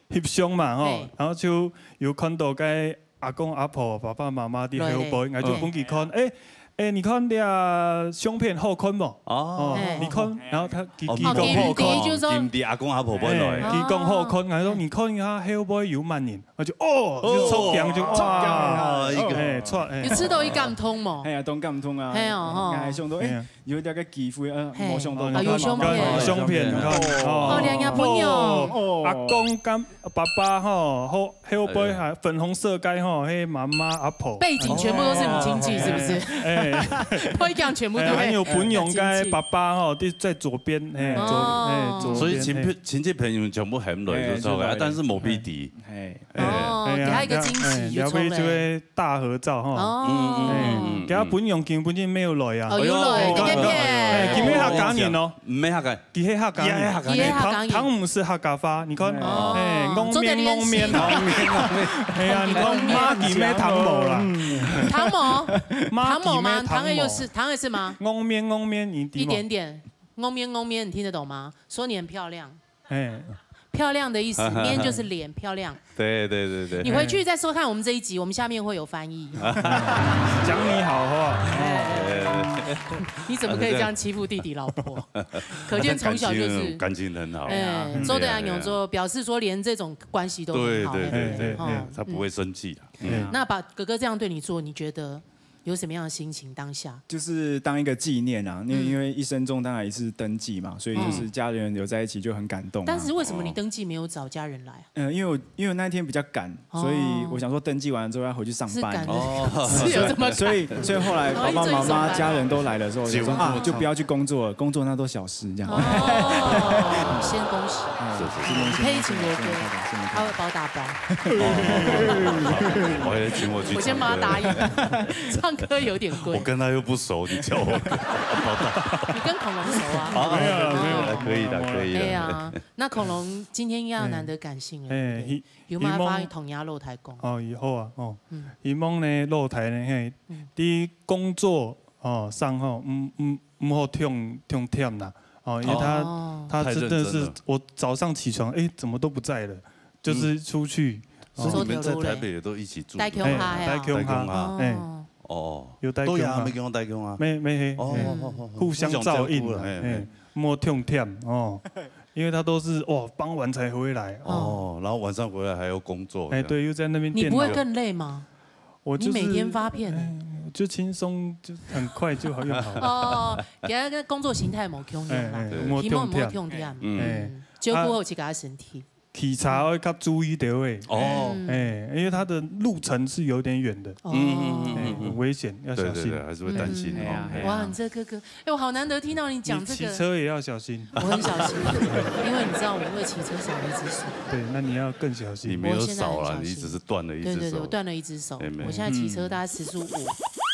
翕相嘛，吼，嘿。然後就有看到該 阿公阿婆、爸爸媽媽在後背，來咧。𠊎就分佢看，哎。哎，哎，你看這相片好看無？哦。哦，嘿。你看，然後佢，佢，哦，佢講好看。哦，佢就說，佢毋知阿公阿婆本來。哎，佢講好看，𠊎說，你看一下後背有麼人，𠊎就，哦，就著驚，就，哦，哇，著驚啊。哎，著，哎。有試著佢感動無？哎呀，當感動啊。嘿哦，吼。𠊎還想到，哎，哎呀。 有這个機會，呃，嘿。無想到。哦，有相片。相片，你看，哦。哦，兩个朋友。哦，阿公跟爸爸吼，後，後背還粉紅色該吼，嘿，媽媽阿婆。背景全部都是你親戚，是不是？哎。背景全部都是，哎，還有餔娘該爸爸吼，在，在左邊，嘿，左，哦。嘿，左邊，所以親戚，嘿。親戚朋友全部喊來就出來，哎，就來。啊，但是無必要。嘿。 哎，哦，哎呀，給他一個驚喜，哎，就出來。了解，就會大合照吼。哦。嗯，嗯，嗯，嗯，哎，嗯。給他餔娘根本就沒有來啊。哦，有來，哎，今天騙。哎，今天客家人哦。毋係客家。佢係客家人。佢係客家人。佢係客家人。糖，糖毋係客家話，你看，哦。哎，戇面戇面。做得練習。戇面戇面。哎呀，你看，媽佢咩糖無啦？嗯。糖無？媽佢咩糖無？糖無嗎？糖也有是，糖也是嗎？戇面戇面，你知無？一點點。戇面戇面，你聽得懂嗎？說你很漂亮。 哎。漂亮的意思，面就是臉，漂亮。對，對，對，對。你回去再收看我們這一集，我們下面會有翻譯。講你好話。哎，你怎麼可以這樣欺負弟弟老婆？可見從小就是，感情，感情很好。哎，嗯。周德陽勇說，表示說連這種關係都很好。對，對，對，對，哦，嗯。他不會生氣的。嗯。那把哥哥這樣對你做，你覺得 有什麼樣的心情當下？就是當一個紀念啊，因為，嗯。因為一生中當然一次登記嘛，所以就是家人有在一起就很感動啊。但是為什麼你登記沒有找家人來啊？嗯，因為我，因為那一天比較趕，哦。所以我想說登記完了之後要回去上班。是趕的，哦。是有這麼趕？所以，所以後來爸爸媽媽家人都來的時候，我就說，啊，就不要去工作了，工作那都小事這樣。哦，先恭喜。哎，是，是，是。你可以請哥哥，他會包大包。我也請我去唱歌。我先幫他答應。 唱歌有點貴。我跟他又不熟，你叫我。你跟恐龍熟啊？好，沒有了，沒有了，可以的，可以的。哎呀，那恐龍今天要難得感性了，哎，對不對？希，有沒有發現同樣露台講？哦，以後啊，哦，嗯。希望呢，露台呢，嘿，嗯。在工作，哦，上吼，嗯，嗯，毋好忒，忒忝啦，哦，因為他，哦。他真的是，太認真了。我早上起床，哎，怎麼都不在了？ 就是出去，所以你們在台北也都一起住？戴共下，哎，戴共下，戴共下。哎，哦，有戴共下。都也還沒跟我戴共下。沒，沒，嘿，哦，嘿，哦，哦，哦，互相照應啦，互相照顧啦，嘿，嘿，嘿。莫痛忝哦，因為他都是，哇，傍晚才回來，哦。哦，然後晚上回來還要工作，哎，這樣。對，又在那邊電腦。你不會更累嗎？我就是，你每天發片。哎，就輕鬆，就很快就好，用好了。哦，今仔日工作形態無共樣啦，哎，哎，對。莫痛忝。希望莫痛忝，嗯。哎，嗯，照顧好自家的身體。 騎車愛較注意兜仔。哦。嗯。哎，因為它的路程是有點遠的。哦。嗯，嗯，嗯，哎，嗯，嗯。很危險，要小心。對，對，對，還是會擔心哦。嗯。哎呀，哎呀。哇，你這哥哥，哎，我好難得聽到你講這個。你騎車也要小心。我很小心，因為你知道我會騎車少了一隻手。對，那你要更小心。你沒有少啦，我現在很小心。你只是斷了一隻手。對，對，對，我斷了一隻手。哎，沒。我現在騎車大概時速五，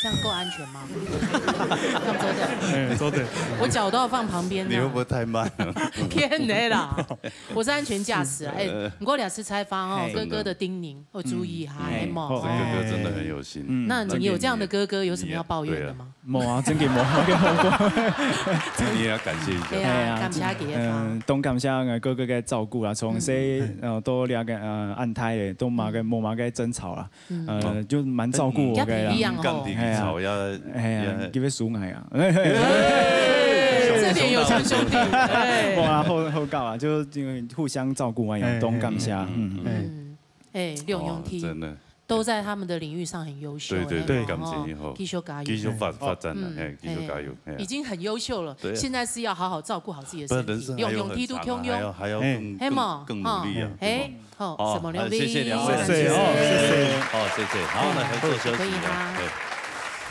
這樣夠安全嗎？這樣做得？哎，做得。我腳都要放旁邊的。你會不會太慢了？騙人啦！ 我是安全駕駛啊。哎，呃。毋過兩次採訪哦，嘿。哥哥的叮嚀，要注意哈，嗯。哎，好。這哥哥真的很有心。嗯。那你有這樣的哥哥，有什麼要抱怨的嗎？對啊。無啊，真个無，我跟你講。你也要感謝一下。對啊，哎呀，感謝佢啊。嗯，當感謝𠊎哥哥个照顧啦，從細，嗯。呃，到這個，呃，安泰个，都無个，嗯。無麼个爭吵啦。 嗯。呃，就蠻照顧𠊎个啦。嗯。一樣哦。哎呀。哎呀，特別輸𠊎啊。哎，這點有像兄弟，哎。無啦，好，好搞啊，就因為互相照顧啊，哎，當感謝，哎，哎，嗯。哎。嗯，哎，兩兄弟哦，真的。都在他們的領域上很優秀，對，對，對，哎，感情以後，哦，繼續加油。繼續發，發展了，嗯，嘿，繼續加油，哎，嘿啊。已經很優秀了，對啊。現在是要好好照顧好自己的身體，不然人生還有很長啊，兩兄弟都共樣。還要，還要更，哎。更，嘿嘛，更努力啊，哈，對吧？哎。 好，哦，什麼牛逼？好，謝謝兩位，謝謝，謝謝。哦，謝謝。好，那合作休息一下。嗯，可以哈。對。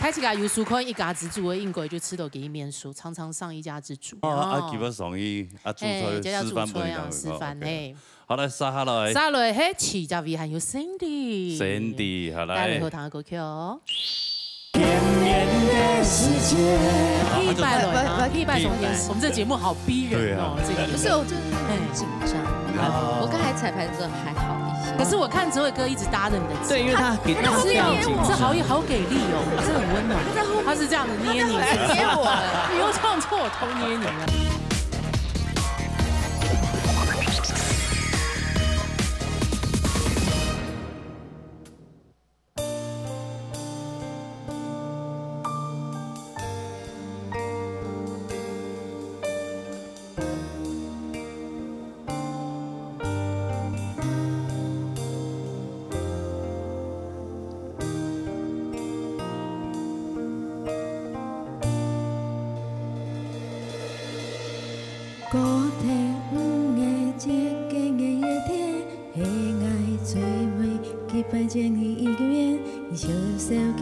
大家有收看一家之煮个，應該就知道佢面熟，常常上一家之煮。哦，啊，哦。今晡日上去，啊，煮菜，哎，這叫煮菜啊，示範分享，示範，哦，OK。哎。好，來，接下來。接下來，嘿，第二位還有Sandy。Sandy，好，來。帶來好聽个歌曲哦。 見面的時間。第一擺來嗎？第一擺上電視，我們這節目好逼人哦，對啊。這個。不是，我就是很緊張。哎。哦。我剛才彩排的時候還好一些。可是我看哲偉哥一直搭著你的肩。對，因為他給，可是哦，他給我。這好，好給力哦，這很溫暖。他在後面，他是這樣子捏你，他在後面捏我。你又唱錯，我偷捏你了。 高低五月節，過年个夜天， 係𠊎最尾一擺見你一面，你笑笑企，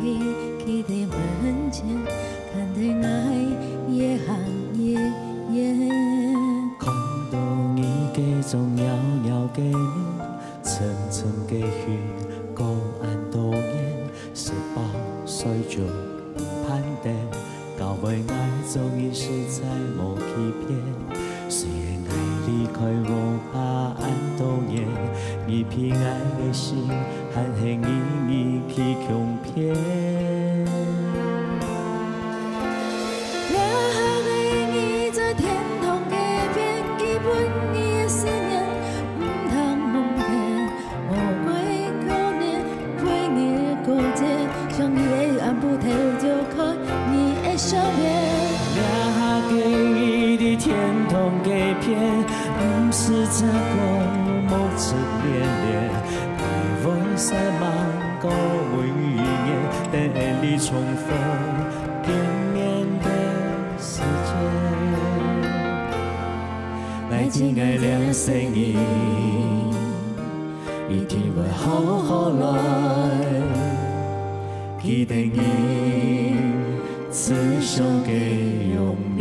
企在門前，看著𠊎越行越遠。看著你該張妖妖个面，沉沉个雲，過恁多年， 十八歲就毋盼得，教會𠊎做人實在無欺騙。雖然𠊎離開屋下恁多年，你比𠊎个心還係日日去共騙。這下个你在天堂个邊，佢分你个思念，毋通忘記。 無怪舊年，陪你過節，想你个暗晡頭就看你个笑面。這下个你在天堂个邊，毋使再過目汁連連，愛問三萬个每一年，等𠊎俚重逢見面个時節。愛情愛戀生意。 一定會好好來，記得你慈祥个容顏。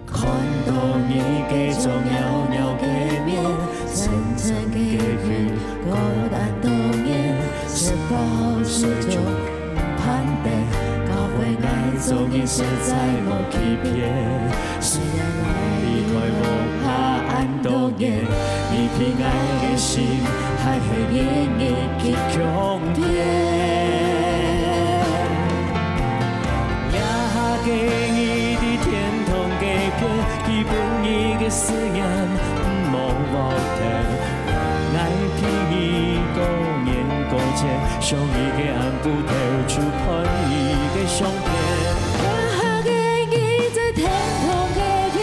看著你該張妖妖个面，層層个雲，過恁多年，十八歲就 盼得，教會𠊎做人實在無欺騙。雖然𠊎離開屋下恁多年，你比𠊎个心還係日日去共騙。這下个你在天堂个邊，佢分你个思念，毋好忘記。上帝个暗晡透出盼意个相片。天下个日，在天堂个天，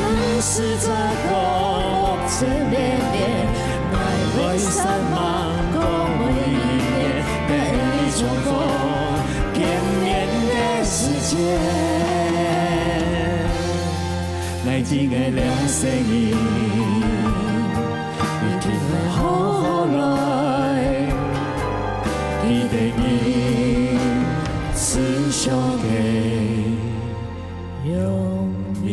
毋使再過目前面面，𠊎會煞猛過每一年，等你重逢見面个時節。 愛情个兩聲音，一定會好好來，記得你慈祥个容顏。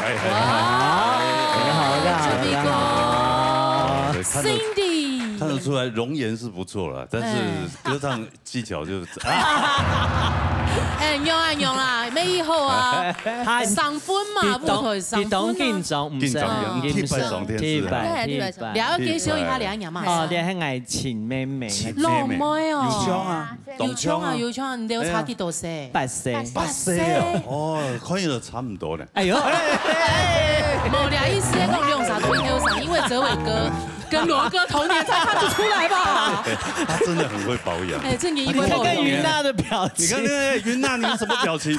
哎，很好。哇，很好，很好，很好。对，看得 Cindy，看得出来容颜是不错了，但是哎歌唱技巧就是啊，哎，用啊用啊，没以后啊，上分嘛，舞台上分啊。緊張，緊張，緊張，鐵板上天是啊。鐵板，鐵板。了解小一下，了解嘛。哦，你係愛親妹妹。老妹哦，有像啊，有像啊，有像，你有差幾多歲？八歲。八歲哦，哦，看起來差不多呢。哎呦，無，你意思係講兩儕都後生，因為哲偉哥跟羅哥同年才看得出來吧？他真的很會保養。哎，正經一你看看波同年，云娜的表情。你看那个云娜，你什么表情？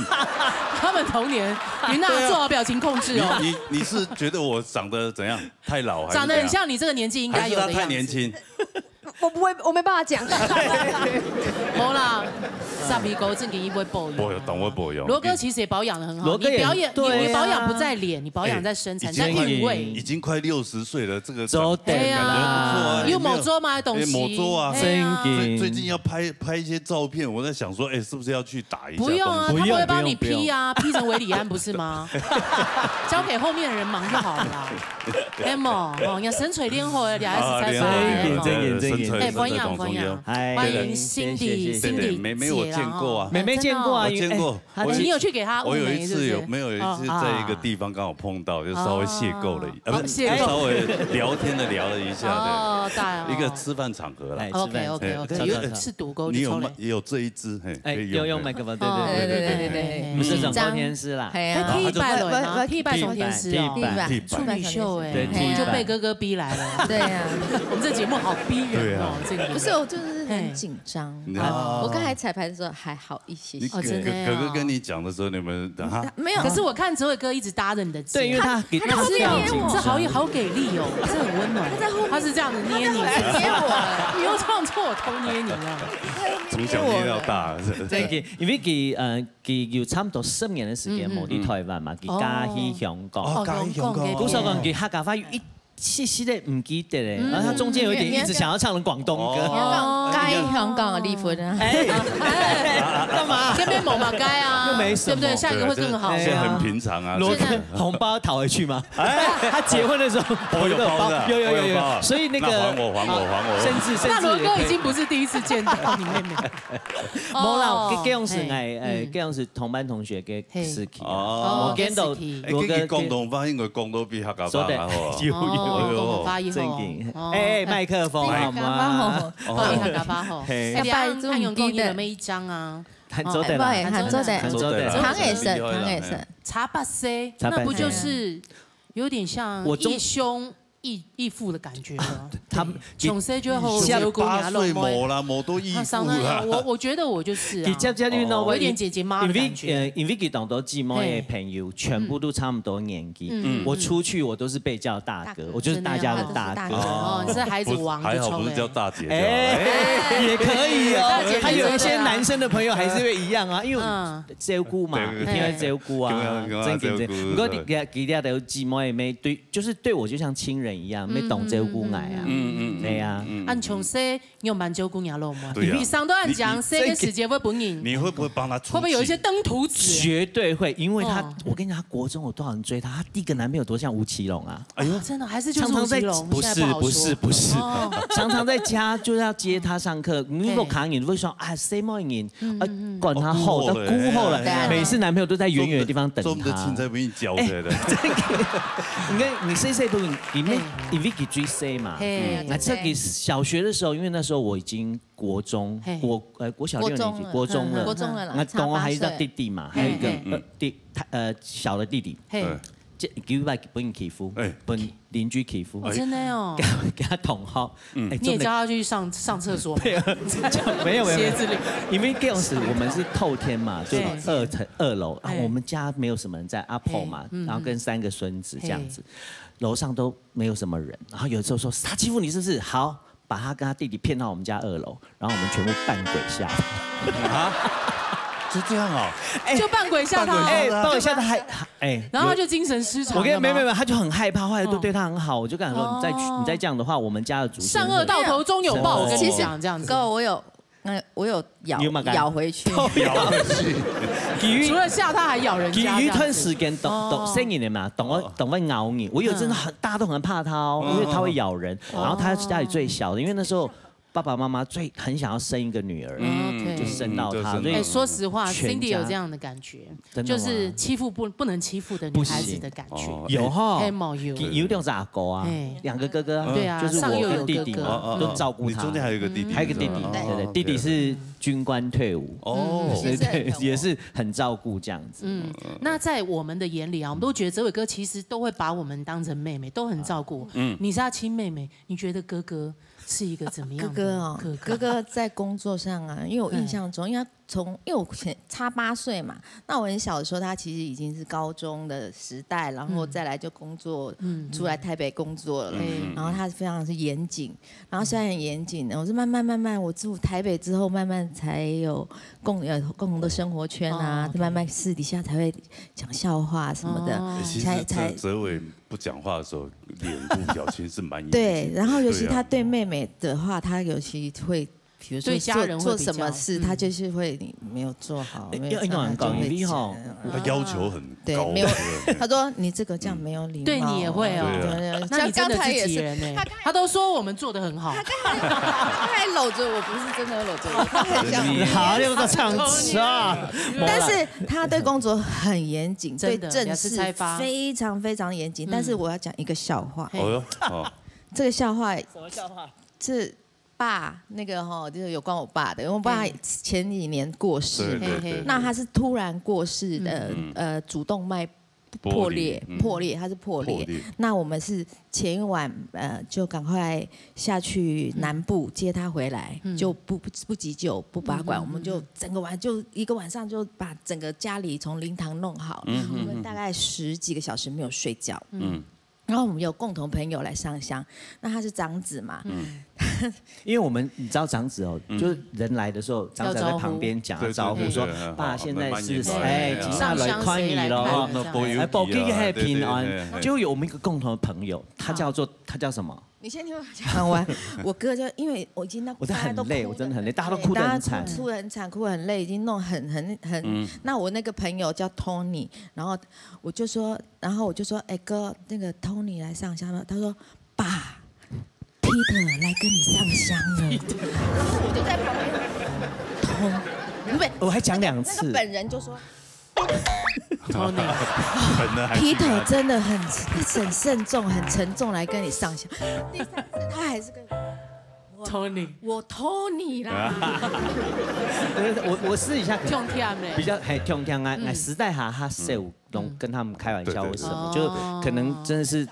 他們同年，云娜做好表情控制哦。你你你是觉得我长得怎样？太老还是长得很怎样？像你这个年纪应该有的样子。还是他太年轻？我不会，我没办法讲。没啦，傻逼狗正经一波保养。不，懂我不用。罗哥其实也保养的很好，罗哥也你表演，对啊你你保养不在脸，你保养在身材，已在韵味。已经快六十岁了，这个走感觉不错啊，有某桌吗？东西哎某桌啊哎呀真的最最近要拍拍一些照片，我在想说，哎，是不是要去打一下？不用啊，东西他不会帮你不用不用 P 啊，P 成维里安不是吗？交给后面的人忙就好了啦。Emo，哦，你要身材练好，你还是才啊练好发练好正经正经身材哎，欢迎身材欢迎，哎欢迎谢谢 Cindy，谢谢对对，Cindy 妹妹我见过啊。妹妹见过啊，我见过哎，她我你有去给他我有一舞眉是不是次有没有有一次哦在一个地方刚好碰到，就稍微邂逅了一下，哦呃不是邂逅稍微聊天的聊了一下，哦，大对，一个吃饭场合啦哎。 OK OK 哎 OK，他就有一个吃毒沟你有就抽了。有这一支，嘿，哎，可以用有用麦克风，对对对对对对，对不是转播天师啦。哎，他踢一百轮吗？踢一百重天师哦，踢一百处女秀哎，对踢一百就被哥哥逼来了。对啊，我们这节目好逼人哦，这个不是，我就是很紧张。啊我刚才彩排的时候还好一些些。你哥哦真的哦哥哥跟你讲的时候，你们啊，没有，可是我看哲伟哥一直搭着你的肩，对，因为他给他在后面我这好有好给力哦，这很温暖。他是这样子捏你，他在后面捏我你又唱错，我偷捏你啊！从小捏到大，是正经，因为佢呃佢有差不多十年的时间嗯嗯冇去台湾嘛，佢嫁去香港。哦嫁去香港哦不是讲佢客家话有一些些的唔记得嘞，然后他中间有一点一直想要唱广东歌。哦该香港的离婚啊，哎，干嘛？这边某马该啊，又没什么对不对？下一个会更好。现在很平常啊。罗这个哥红包讨回去吗？他结婚的时候我有包的啊有有有有我有包啊有，所以那个那还我还我还我甚至甚至那罗哥已也可以经不是第一次见到你妹妹。没啦，哦这这样是嘿哎哎，嘿这样是同班同学个嘿事情啊。哦我见到这事情罗哥哎，跟你广东话应该广东比客家话说的蛮好啊。有有哦，有讲法以后正经哦，哎，麦克风好吗？哦，你看他发火，嘿哎，你看他用讲伊就每一张啊，很做得啦，哎，很做得，很做得啦。唐也是，唐也是，茶八岁，茶八岁那不就是有点像我中义兄义义父的感觉吗？他从小就好好照顾你啊，八岁老妹。没啦，没都义父啊，上当啦。我我觉得我就是啊，佢接接你哦我有点姐姐妈的因为感觉。呃，因为佢当多姊妹的朋友，全部都差不多年纪。嗯我出去我都是被叫大哥，我就是大家的大哥。哦，你是孩子王还好不是叫就冲欸。大姐就好了。哎，也可以哦大姐，他有一些男生的朋友还是会一样啊，因为嗯，照顾嘛，对一定要照顾啊，对对对正经正经。对不过你给他给他的姊妹妹对，就是对我就像亲人一样，没懂照顾我啊。嗯嗯，对呀。嗯啊，你从小你有蛮照顾你老妹，对呀你上都很讲，你这个时间会不你你会不会帮他出气？会不会有一些登徒子？绝对会，因为他，哦我跟你讲，他国中有多少人追他？他第一个男朋友多像吴奇隆啊，哎呦，真的还是就是常常在吴奇隆，不是不现在好说是不是，哦常常在家就是要接他上课，你有看见会说啊，谁莫人，呃，管他好，哦他哭后了对啊，每次男朋友都在远远的地方等做不得青他。菜不给你教出来的。你看你谁谁不，你妹因為佢最細嘛。嘿那這個小學的時候，因為那時候我已經國中，嘿國呃國小六年級，國中了國中了，嗯國中了啦那同學還有一個差八歲弟弟嘛，還有一個嘿嘿呃弟他呃小的弟弟，嘿，嗯這幾擺分人欺負哎，分鄰居欺負，哦，真的哦給，他給他同學，哎，你也叫他去上上廁所吗？沒有沒有没有鞋子里，因為當時我們是透天嘛，就對二層二樓啊嘿，我們家沒有什麼人在阿婆嘛嘿，嗯然後跟三個孫子這樣子，樓上都沒有什麼人，然後有時候說他欺負你是不是？好，把他跟他弟弟騙到我們家二樓，然後我們全部半跪下。就這樣哦，就半跪下他哦，哎，抱一下他還哎，然後他就精神失常了吗。我跟没有没有没有，他就很害怕，后来都对他很好，我就跟他说，哦你再去你再这样的话，我们家的祖先善恶到头终有报，哦我跟你讲这样子。哥，我有，那我有咬你有没有敢咬回去。其实除了吓他还咬人家，其实有一段这样子时间，懂哦懂生意的嘛，懂会懂会咬你。我有真的很大家都很怕他哦，因为他会咬人，然后他是家里最小的，因为那时候爸爸妈妈最很想要生一个女儿，嗯，OK 就生到他，嗯就生到所以哎，说实话全家，Cindy 有这样的感觉，真的吗就是欺负不不能欺负的女孩子的感觉。哦有哈黑毛有，有两只阿狗啊嘿，两个哥哥啊，对啊就是我上右有跟弟弟嘛，哥哥嗯都照顾他。你中间还有一个弟弟，还有一个弟弟，哦对对，哦弟弟是军官退伍，哦，对对，也是很照顾这样子。嗯，那在我们的眼里啊，我们都觉得哲伟哥其实都会把我们当成妹妹，都很照顾。嗯，你是他亲妹妹，你觉得哥哥是一个怎么样的哥哥哦，哥哥哥在工作上啊，因为我印象中，因为他从因为我前差八岁嘛，那我很小的时候，他其实已经是高中的时代，然后再来就工作，嗯出来台北工作了，嗯然后他非常是严谨，然后虽然很严谨，我是慢慢慢慢，我住台北之后，慢慢才有共呃共同的生活圈啊，哦，OK 慢慢私底下才会讲笑话什么的，哦其实才才哲哲伟不讲话的时候，脸部表情是蛮严谨的对，然后尤其对啊他对妹妹的话，他尤其会，比如说对家人会做做什么事，比较嗯他就是会你没有做好，哎没有要要讲讲做好就会你吼讲他要求很高，对没有对不对他说你这个这样没有礼貌，对你也会哦对啊那你真的是他他也几人呢他？他都说我们做的很好，他还搂着我，不是真的有搂着我，他很想。好，你有个唱词啊！但是他对工作很严谨，对真的正事也是菜花非常非常严谨。嗯但是我要讲一个笑话，嘿哦哟，哦，这个笑话什么笑话？是爸那个哈，就是有关我爸的，因为我爸嘿前几年过世对，对对，嘿那他是突然过世的，嗯呃，主动脉玻璃破裂，嗯破裂，他是破裂。破裂那我们是前一晚，呃，就赶快下去南部接他回来，嗯就不不不急救，不拔管，嗯嗯我们就整个晚就一个晚上就把整个家里从灵堂弄好，嗯嗯我们大概十几个小时没有睡觉。嗯，然后我们有共同朋友来上香，那他是长子嘛，因为我们你知道长子哦，就是人来的时候，长子在旁边讲对对招呼说对对：“爸现在是慢慢哎，来几下来可以咯。”上香谁来看这样哎，保佑你平安。对对对对就有我们一个共同的朋友，他叫做他叫什么？你先听我讲完。我哥就因为我已经那我真的很累，我真的很累，大家都哭得很惨。哭得很惨，哭得很累，已经弄很很很。那我那个朋友叫 Tony，然后我就说，然后我就说，哎哥，那个 Tony 来上香吧。他说，爸，Peter 来跟你上香了。我就在旁边，通，不对，我还讲两那次个，本人就说， Tony 本人还挺 Peter 真的很很慎重、很沉重来跟你上香。第三次他还是跟我 Tony，我 Tony 啦，我我私底下可能痛痛嘞，比较嘿痛痛啊，哎，私底下他笑，都跟他们开玩笑或什么，对对对就可能真的是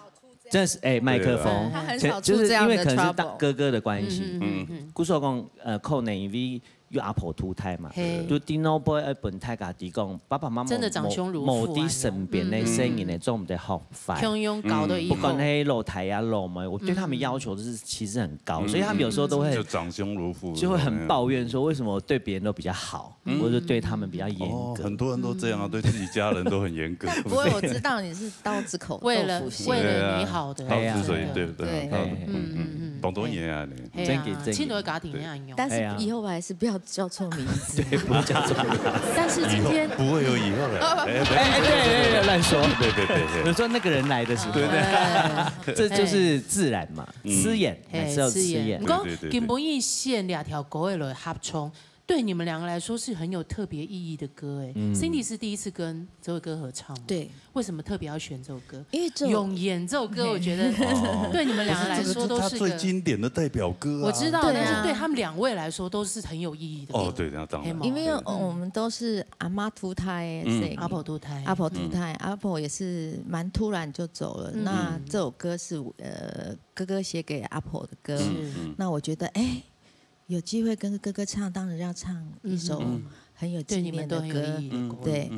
真的是哎麦克风对啊，他很少就是出这样的因为可能是 trouble 哥哥的关系，嗯嗯，故所讲呃，可能因为有阿婆投胎嘛，嘿就 Dino boy 本太家己讲，爸爸妈妈真的长兄如父啊某啲身边的生意呢，做唔得好烦。共样搞到以后不管，那些老太啊老妹，我对他们要求就是其实很高，所以他们有时候都会就长兄如父，就会很抱怨说为什么我对别人都比较好，或者对他们比较严哦，格。很多人都这样啊，对自己家人都很严格。不过我知道你是刀子口为了豆腐心。为了你好的，对啊刀子嘴对不对？对刀子嗯嗯嗯，广东人啊，你嘿啊真的真的亲人家庭那样用。但是哎呀以后我还是不要叫错名字。对，不会叫错名字。但是今天不会有以后了。哎，哎哎对对对，乱说。对对对对我说那个人来的时候，对对，这就是自然嘛，吃演，嘿还是要吃演不。过对对对对金本义饰演两条狗的合唱，对你们两个来说是很有特别意义的歌，哎，Cindy 是第一次跟这首歌合唱吗？对，为什么特别要选这首歌？因为这首用眼这首歌，我觉得对你们两个来说都是个，这是他最经典的代表歌啊。我知道，对啊。但是对他们两位来说都是很有意义的歌。哦，对，那当然。因为我们都是阿嬷渡大个，嗯。阿婆渡大。阿婆渡大，阿婆也是蛮突然就走了。嗯。那这首歌是，呃，哥哥写给阿婆的歌。是。那我觉得，哎，有机会跟哥哥唱，当然要唱一首很有纪念的歌。嗯。对你们都很有意义的歌。对，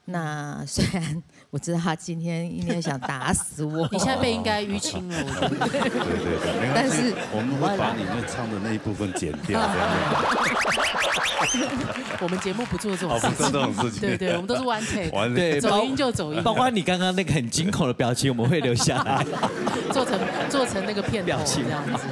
那虽然我知道他今天一定想打死我。你现在被应该淤青了，我觉得。对，对，对，没关系，但是我们会把你那唱的那一部分剪掉，这样子。我们节目不做这种事情。哦，不做这种事情。对，对，我们都是 one take，完了。对，走音就走音。包括你刚刚那个很惊恐的表情，我们会留下来。做成，做成那个片头表情。这样子。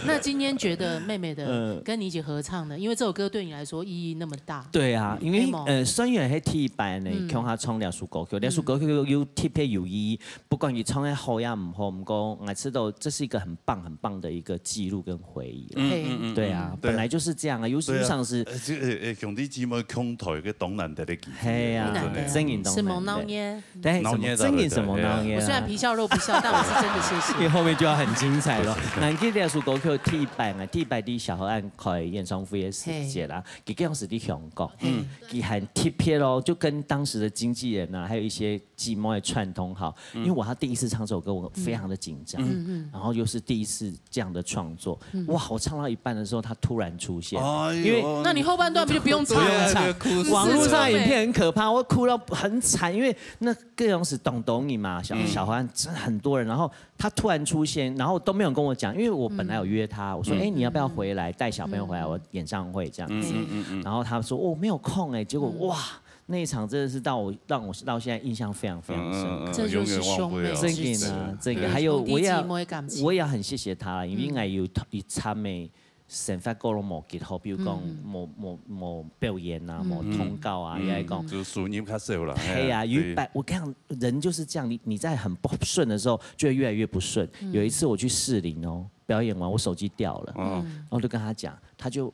那今天觉得妹妹的，嗯。跟你一起合唱的，因为这首歌对你来说意义那么大。对啊，因为，黑毛。呃，孙悦黑 T 版呢，嗯。共下唱两首歌曲，两首歌曲有特别有意义，不管你唱的好也毋好，毋过我知道这是一个很棒很棒的一个记录跟回忆啦。嗯，嗯，嗯，对啊，嗯。本来就是这样啊，尤其像是对啊，呃，这个，呃，兄弟姊妹共台个当难得的机会。嘿啊，真的。真的。是毛闹耶。对，什么，闹热的，真的什么闹热啊。对啊。我虽然皮笑肉不笑，但我是真的谢谢。因为后面就要很精彩了。难记得首歌曲 T 版啊，T 版的小河岸开演唱会的时节啦，佢当时在香港，嗯。佢很特别哦，就跟当时的经纪人啊，还有一些姊妹串通好，因为我他第一次唱这首歌，我非常的紧张，嗯嗯。然后又是第一次这样的创作，哇，我唱到一半的时候，他突然出现，哎呦，因为那你后半段不就不用唱了？不用唱。对啊，哭死了。网络上影片很可怕，我哭到很惨，因为那个当时当多人嘛，小，嗯。小河岸真的很多人，然后他突然出现，然后都没有跟我讲，因为我本来有约他，我说，嗯。哎，你要不要回来带小朋友回来，我演唱会这样子，嗯嗯嗯嗯。然后他说，哦，没有空哎，结果，哇，那一场真的是到我，让我到现在印象非常非常深刻。嗯，嗯，嗯，这就是兄妹之情。永远忘不了。真的啊，真的。还有我也要，兄弟姊妹感情。我也很谢谢他，因为应该有，有参与生活角落无结合，比如讲，嗯。无，无，无表演啊，嗯。无通告啊，嗯。也讲。就收入较少啦，系啊，嘿啊，有一百，我跟你讲，人就是这样，你，你在很不顺的时候，就会越来越不顺。嗯。有一次我去士林哦，表演完我手机掉了，嗯。然后我就跟他讲，他就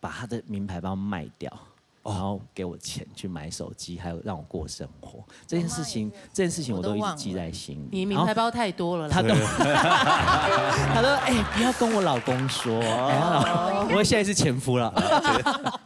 把他的名牌包卖掉。哦。然后给我钱去买手机，还有让我过生活。这件事情，这件事情我都一直记在心里。你名牌包太多了啦。然后他都，他说：“哎，不要跟我老公说。”哎，我现在是前夫了。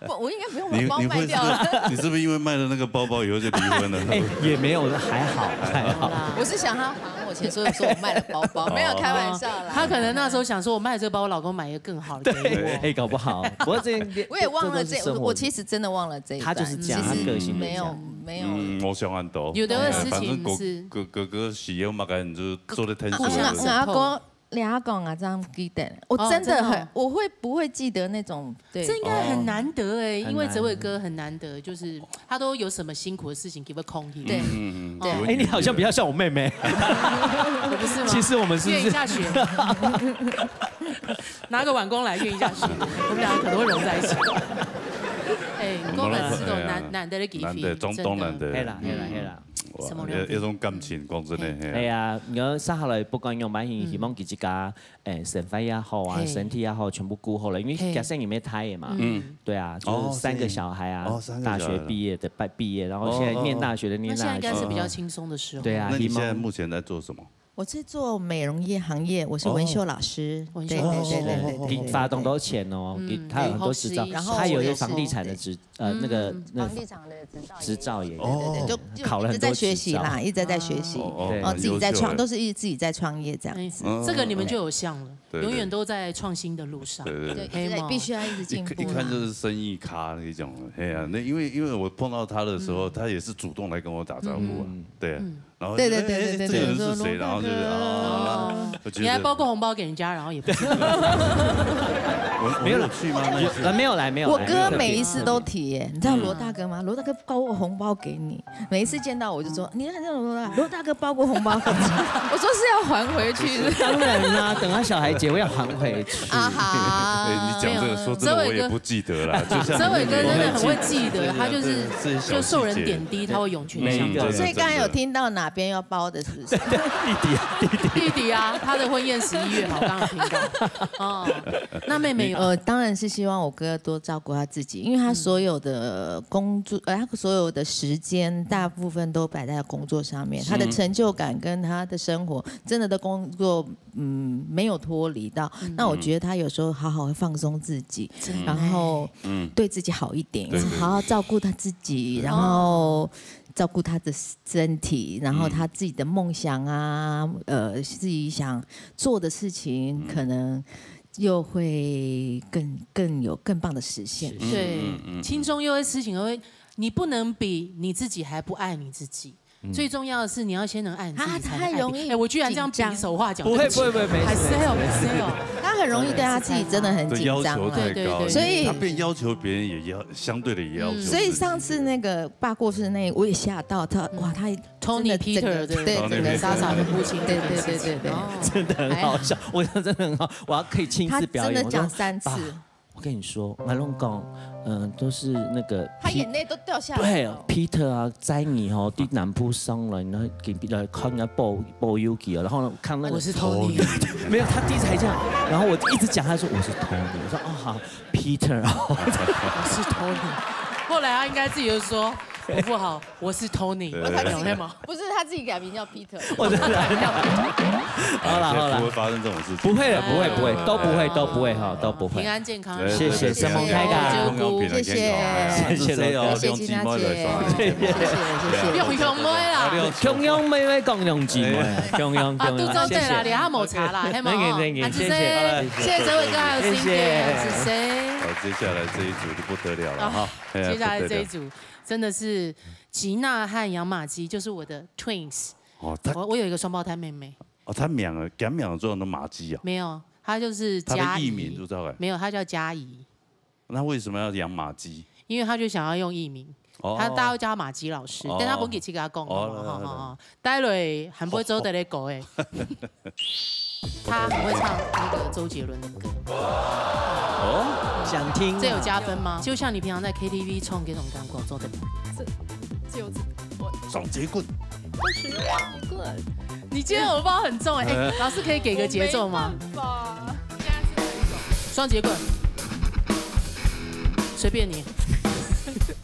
不，我应该不用把包卖掉了。你，你会是，你是不是因为卖了那个包包以后就离婚了？哎，也没有，还好，还好。我是想他还我钱，所以说我卖了包包，没有开玩笑啦。他可能那时候想说，我卖了这个包，我老公买一个更好的给我。对，哎，搞不好。不过这，我也忘了这，这都是生活。我，我其实真的忘了这一段。他就是这样，其实他个性就是这样。没有，没有。嗯，我想很多。有的事情是，哎，反正哥，哥，哥哥喜欢嘛，反正就做得挺好。互相support。我，我，我阿公，你阿公啊，这样记得，我真的很，哦，真的哦。我会不会记得那种，对。这应该很难得哎，哦。因为哲伟哥很难得，就是他都有什么辛苦的事情，给我空去。对，嗯，嗯，嗯，对。有，哎，你好像比较像我妹妹。我不是吗？其实我们是不是？愿一下雪。拿个碗公来愿一下雪，我们两个可能会融在一起。哎，你讲个这种难，难得的机会，难得，当，真的。当难得。嘿啦，嘿啦，嘿啦。哇，什么了解？那，那种感情，讲真的，嘿啊。哎呀，你看，接下来不管用蛮希望自己家，哎，生活也好啊，嘿。身体也好，全部顾好了，因为嘿。假设你没胎嘛，嗯。对啊，就是三个小孩啊，哦，是。哦，三个小孩了。大学毕业的，毕，毕业，然后现在念大学的念大学。哦，哦，哦。那现在应该是比较轻松的时候。对啊，那你现在目前在做什么？我是做美容业行业，我是纹绣老师。哦。纹绣老师。对，对，对，对，对，对，对。你花很多钱哦，嗯。给他有很多执照，对，然后他有一个房地产的执，呃，那个，嗯。那个房地产的执照也有。执照也有。对，对，对，哦。就，就考了很多执照。一直在学习啦，一直在在学习。哦，哦，对。然后自己在创，很优秀。都是一直自己在创业这样子。哎，嗯。这个你们就有像了，对，对。永远都在创新的路上。对，对，对。对，一直在，黑猫。必须要一直进步啦。一看，一看就是生意咖那种，嘿啊，那因为，因为我碰到他的时候，嗯。他也是主动来跟我打招呼啊，嗯。对啊。嗯。然后就，对，对，对，哎，对，对，这个人是谁？对。然后就是，哦，哦。我觉得你还包过红包给人家，然后也不是。我，没有啦。我有去吗？那一次？呃，没有来，没有来。我哥每一次都提，耶，你知道罗大哥吗？罗大哥包过红包给你，每一次见到我就说：“你看这种罗大，罗大哥包过红包给你。”我说：“是要还回去是不是？”当然啦，等他小孩结婚要还回去。啊哈，哎，你讲这个说真的，我也不记得啦。就像哲伟哥真的很会记得，对对对他就是这些小就受人细节点滴，他会涌泉每一个相报。所以刚才有听到哪边要包的，是不是？弟弟啊，弟弟。弟弟啊，他的婚宴十一月嘛，我刚刚有听到。哦，那妹妹有呃，当然是希望我哥多照顾他自己，因为他所有的工作，呃，他所有的时间大部分都摆在工作上面，他的成就感跟他的生活，真的的工作，嗯，没有脱离到。那我觉得他有时候好好放松自己，然后嗯对自己好一点，对对对好好照顾他自己，然后照顾他的身体，然后他自己的梦想啊，呃，自己想做的事情，可能又会更更有更棒的实现。对，轻松又会事情会，你不能比你自己还不爱你自己。最重要的是，你要先能爱你自己，啊才能爱别人。太容易哎，我居然这样比手画脚，不会对起不会不会没事还是哦，没事还是哦。他很容易对他自己真的很这要求紧张啊。太高了，对对对对所以他变要求别人也要相对的也要求自己。所以上次那个罢过式那，我也吓到他，哇，他 Tony 真的 Peter 的对，那整个个洒洒的父亲，对对对对对，哦真的很好笑。我真的很好，我要可以亲他自表演。真的讲我说三次爸，我跟你说，我跟你讲，嗯，都是那个他 P- 眼泪都掉下来对了。 ，Peter 啊，载你吼，对南部上来，然后给来看人家报报游记啊，然后呢看那个我是 Tony，没有，他第一次还这样，然后我一直讲，他说我是 Tony，我说哦好，Peter 哦，我是 Tony。后来他应该自己就说：“伯父好，我是 Tony。”对有没有？不是他自己改名叫 Peter，我真的好了好了不会，发生这种事情。不会了，不会不会，都不会都不会哈，都不会平。安健康，对谢谢对对承蒙大家平安健康谢谢谢谢谢谢哦，谢谢用姊妹来金娜姐耍。谢谢谢谢。用用妹啦。共样妹妹共样姊妹，共样啊，共样。肚中对啦，你还没查啦，还没 Thank you, thank you，啊，谢谢。谢谢哲伟哥还有 Cindy，是谁？好，接下来这一组就不得了了哈。哎呀接下来这一不得了组真的是吉娜和杨马基，就是我的 twins。哦，他我我有一个双胞胎妹妹，哦，他们两个，他们两个做的马基啊，没有，她就是他嘉怡，的艺名就知道哎。没有，她叫嘉怡，那为什么要养马基？因为她就想要用艺名。哦她大家都叫她马基老师，哦但她不给七个讲哦了嘛，哈哈哈。待会还不会做得来狗哎，她很会唱那个周杰伦的歌，哦，想听啊这有加分吗？就像你平常在 K T V 唱这种感觉，做得。只有这我双截棍，不许我一棍，你今天偶包很重哎，哎，老师可以给个节奏吗？我没办法。现在是哪一种？双节棍，随便你。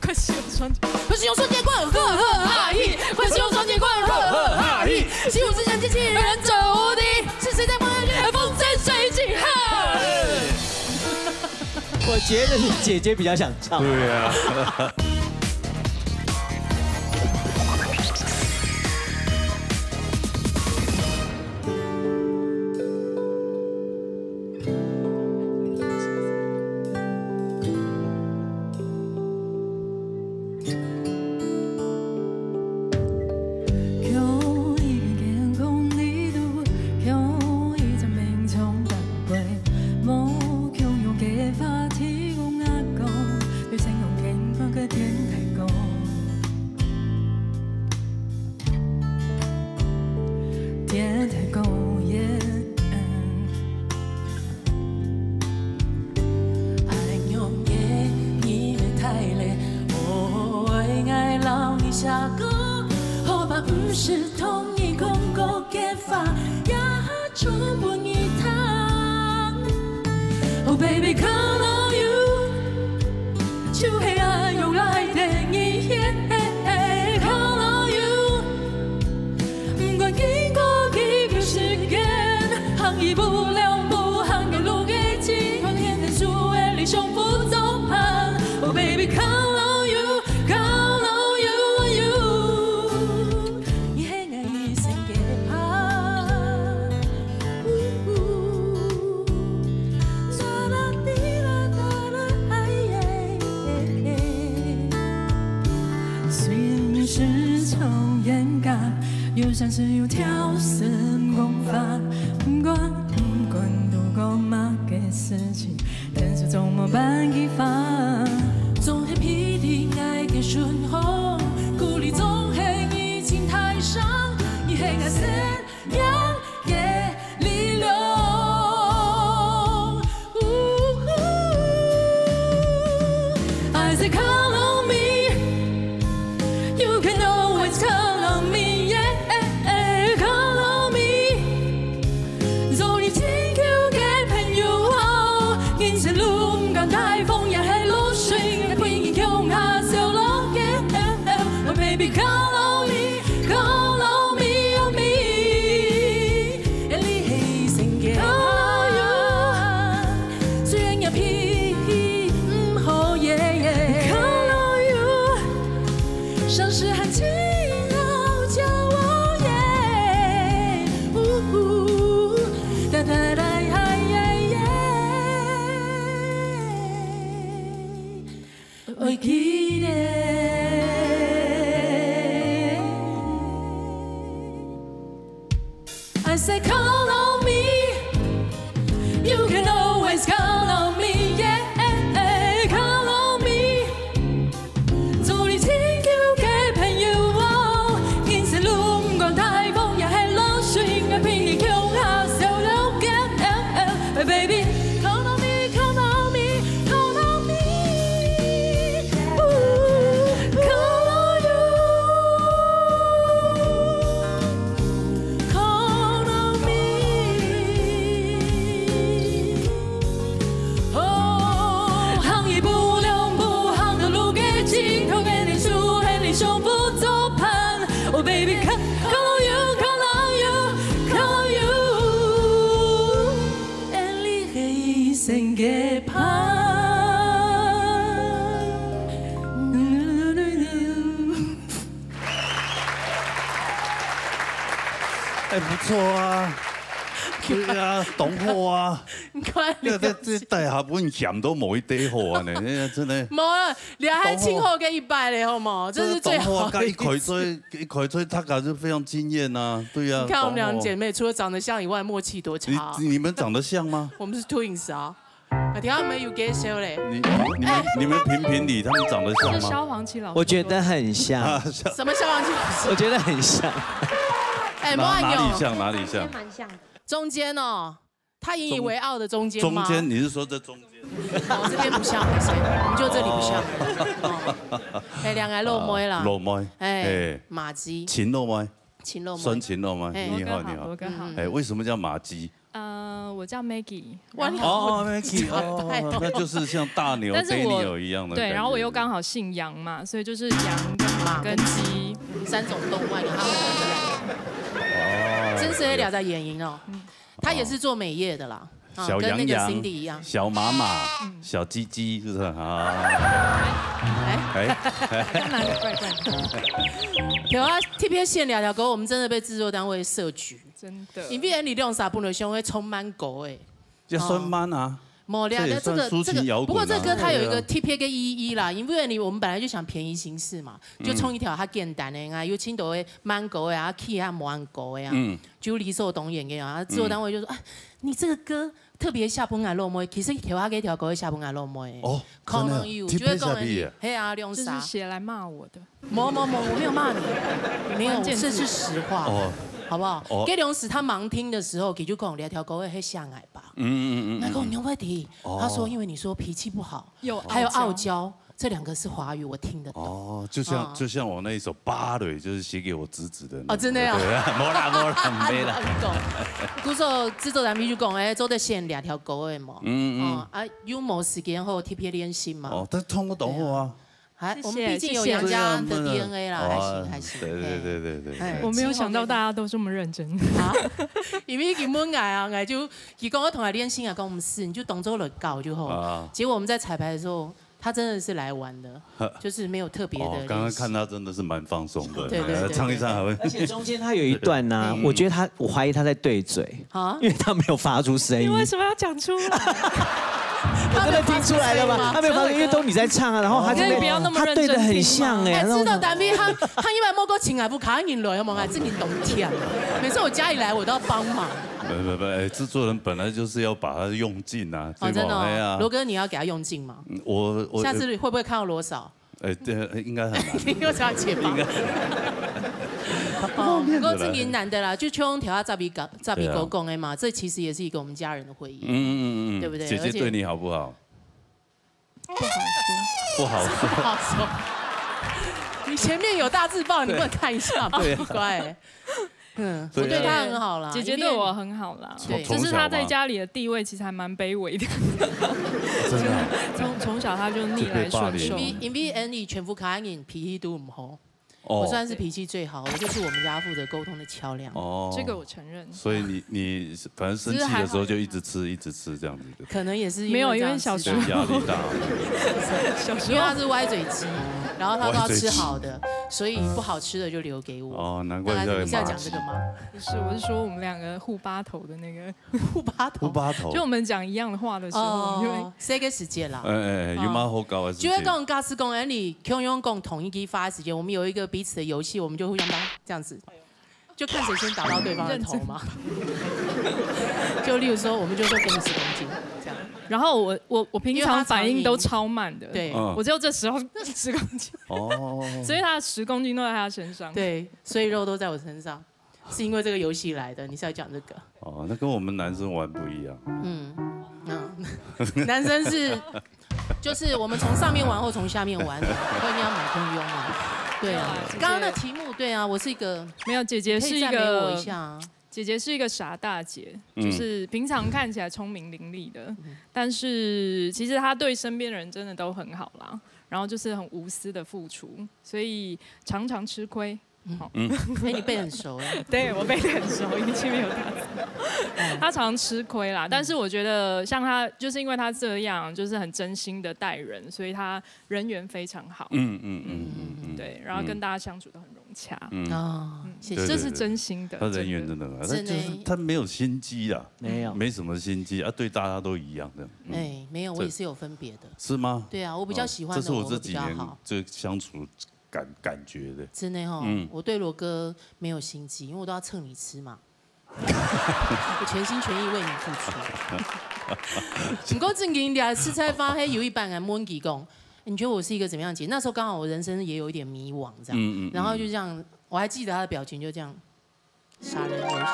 快使用双节，快使用双节棍，呵呵哈嘿！快使用双节棍，呵呵哈嘿！习武之前，机器人走无敌，是谁在玩风生水起哈？我觉得是姐姐比较想唱。对啊。会记得。I say call on me, you can always call on me, yeah, call on me。做你拯救个朋友哦，人生路毋管大风也係落水，我陪你共下笑容，yeah, baby。Call on me, call on me, call on me。Ooh, call on you, call on me。哦，行一步两步，行到路个尽头，给你手，给你手扶做伴。Oh baby，call on you, call on you, call on you。 Andy个一生个伴。哎，不错啊，对啊，懂货啊，你看你这这这大学本嫌都无一堆货啊呢，真的。无了，你还清后个一百嘞，好吗？这是最好的一次。一开嘴，一开嘴，大家就非常惊艳啊，对啊。你看我们两姐妹，除了长得像以外，默契多差。你你们长得像吗？我们是 twins 啊。 啊，等下我们有介绍嘞。你你们你们评评理，他们长得像吗？是萧煌奇老师。我觉得很像，什么消防器？我觉得很像。哎，哪哪里莫按鈕。像哪里像？蛮像的。中间哦，他引以为傲的中间吗？中间你是说这中间？哦，这边不像，谁？我们就这里不像。哦，哎，两个老妹啦，老妹，哎哎，马基，秦老妹，秦老妹，酸秦老妹，哎你好你好罗哥好，罗哥好。哎，为什么叫马基？呃，我叫 Maggie。哇，你哦，Maggie，好可爱哦哦，那就是像大牛但是我 Daniel 一样的感觉。对，然后我又刚好姓杨嘛，所以就是杨跟马跟鸡。三种动漫，然后哦真是会聊到演员哦。他也是做美业的啦，啊小杨跟那个洋 Cindy 一样。小马马，小鸡鸡，是不是啊？哎，哎，干嘛怪怪的？对啊，特别献两条歌，我们真的被制作单位设局。真的。因为你两三本的胸会充满狗哎。要算慢啊。莫聊这也这个这个，算抒情摇滚啊不过这歌它有一个对啊特别的意义啦，因为你我们本来就想便宜行事嘛，就冲一条它简单的啊，有青豆的、芒果的啊，key 啊，芒果的啊，嗯，就理所当然的啊。制作单位就说啊，你这个歌特别下本来落妹，其实调下给调歌会下本来落妹。哦，可能真的有，特别就会讲下去耶嘿啊，用啥？这是写来骂我的。没没没，我没有骂你，没有，关键字这是实话，哦好不好？哦给龙使他盲听的时候，给就讲两条狗会黑下矮吧。嗯嗯嗯那个嗯，牛问题，哦他说因为你说脾气不好，有还有傲傲娇娇，这两个是华语，我听得懂。哦，就像哦就像我那一首芭蕾，就是写给我侄子的那个。哦真的哦对啊，没啦没啦没啦。懂。故所制作人咪就讲，哎，做得先两条狗的嘛。嗯嗯哦啊，有没时间后特别练习嘛？哦，但唱不懂我啊。还我们谢谢毕竟有谢谢杨家的对啊 DNA 啦，哦还行还行。对对对对对对哎对。我没有想到大家都这么认真。啊，因为佢问我啊，我就佢讲我同佢练习啊，讲毋使，你就当做来搞就好。啊结果我们在彩排的时候，他真的是来玩的，就是没有特别的哦练习。，刚刚看他真的是蛮放松的，对对对对唱一唱还会。而且中间他有一段呢、嗯我觉得他我怀疑他在对嘴，啊因为他没有发出声音你。为什么要讲出来？我真的听出来了吗？他没有发出，因为都你在唱啊，然后他这边可以不要那么他对的很认真听吗像哎、哎，然后知道但是他他一般莫过请来不卡你来，有没有啊？这个懂甜。每次我家里来，我都要帮忙。不不不，哎，制作人本来就是要把它用尽啊，哦，对吗？真的哦，哎呀，罗哥，你要给他用尽吗？嗯我我下次会不会看到罗嫂？哎，对，应该很难。又是要解绑应。该哦，不过这个难的啦，就秋风调他扎比狗扎比狗讲的嘛，这其实也是一个我们家人的回忆。嗯嗯嗯嗯，对不对姐姐对你好不好？不好说。不好说。不好说。你前面有大字报，你不能看一下吗？对啊不乖。嗯，我对啊对他很好啦，姐姐对我很好啦，对只是她在家里的地位其实还蛮卑微的。真的啊，从从小她就逆来顺受因为。因为 Annie 全部卡人脾气都很好，哦我算是脾气最好，我就是我们家负责沟通的桥梁。哦，这个我承认。所以你你反正生气的时候就一直吃一直吃这样子的，可能也是没有，因为这样子小时候就压力大。小时候因为他是歪嘴鸡，然后他都要吃好的，所以不好吃的就留给我。哦，难怪叫你妈吉。大概你是要讲这个吗？不是，我是说我们两个互巴头的那个。互巴头。互巴头。就我们讲一样的话的时候，我们就会哦，这个时间啦。哎，哎，哎，有蛮好搞的事情。就会讲，假使讲，哎，你共样讲同一句话的时间，我们有一个彼此的游戏，我们就互相打这样子，就看谁先打到对方的头嘛。就例如说，我们就说给你十公斤这样。然后我我我平常反应都超慢的，对，嗯。我只有这时候十公斤，哦。所以他的十公斤都在他身上。对，所以肉都在我身上，是因为这个游戏来的。你是要讲这个？哦，那跟我们男生玩不一样。嗯，嗯，男生是，就是我们从上面玩或从下面玩，会跟他买通用啊。对啊，刚刚的题目，对啊，我是一个，没有，姐姐是一个，可以赞美我一下啊。姐姐是一个傻大姐，嗯。就是平常看起来聪明伶俐的，嗯。但是其实她对身边的人真的都很好啦，然后就是很无私的付出，所以常常吃亏。嗯。好。嗯。哎，你背很熟哎。对，我背得很熟，一定是没有他。嗯。他常吃亏啦，但是我觉得像他，就是因为他这样，就是很真心的待人，所以他人缘非常好。嗯，嗯，嗯，嗯，嗯。对，然后跟大家相处都很融洽。嗯。哦，嗯，谢谢。对，对，这是真心的，对。他人缘真的很好，他就是，真的。他没有心机啊，没有。没什么心机啊，对大家都一样的。嗯。哎，没有，这我也是有分别的。是吗？对啊，我比较喜欢的，哦，这是我这几年我比较好。最相处感，感觉的。真的哦，嗯。我对罗哥没有心机，因为我都要蹭你吃嘛。我全心全意为你付出。不过正经的，实在发黑有一半人问佢讲，你觉得我是一个怎么样的姐？那时候刚好我人生也有一点迷惘，这样，嗯，嗯，嗯。然后就这样，我还记得他的表情，就这样，傻人有傻福。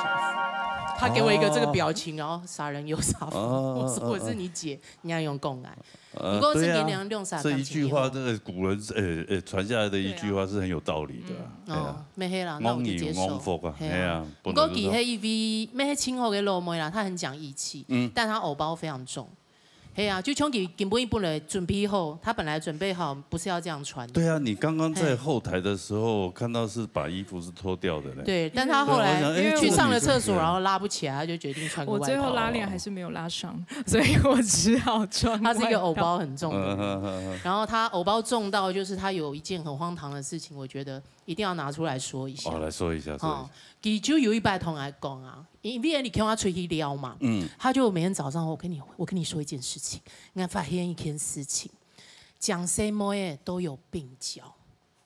他给我一个这个表情，哦。然后傻人有傻福。哦，我说我是你姐，哦，哦。你要用共感。 呃，不过是对啊，给两，两三这一句话，感情哦。这个古人，呃，呃，传下来的一句话是很有道理的啊。对啊。嗯，哦，没黑啦，那我就接受。戇人有戇福啊，嘿啊。嘿啊，不过佢係一位，乜係清好个老妹啦，她很讲义气，嗯。但她偶包非常重。嘿啊，就像佢根本本来准备好，她本来准备好不是要这样穿的。对啊，你刚刚在后台的时候，嘿。我看到是把衣服是脱掉的嘞。对，但她后来对，我想，哎，去上了厕所，这个女生，然后拉不起来，她就决定穿个外套。我最后拉链还是没有拉上。 所以我只好穿外套。他是一个偶包很重的人。嗯，嗯，嗯，嗯。然后他偶包重到，就是他有一件很荒唐的事情，我觉得一定要拿出来说一下。哦，来说一下，说一下。哦，佢就有一擺同我讲啊，因为你跟他出去聊嘛，嗯。他就每天早上，我跟你，我跟你说一件事情，你看发现一件事情，讲什么诶都有鬓角。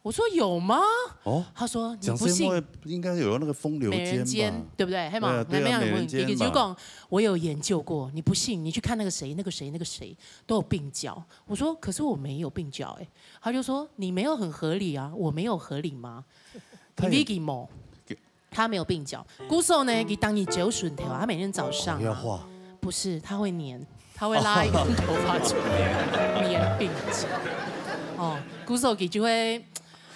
我说：“有吗？”哦，他说：“你不信。”讲什么应该有那个风流肩吧？美人尖，对不对？嘿嘛，对啊，对啊，那没有人问，美人尖嘛。你就讲，“我有研究过，你不信，你去看那个谁，那个谁，那个谁都有鬓角。”我说：“可是我没有鬓角哎。”他就说：“你没有很合理啊，我没有合理吗？”他也你理解吗？ 他没有鬓角。故所呢，佢当然只有顺头啊，他每天早上啊，不要画。不是，他会黏，他会拉一根头发出来，黏鬓角。哦，故所佢就会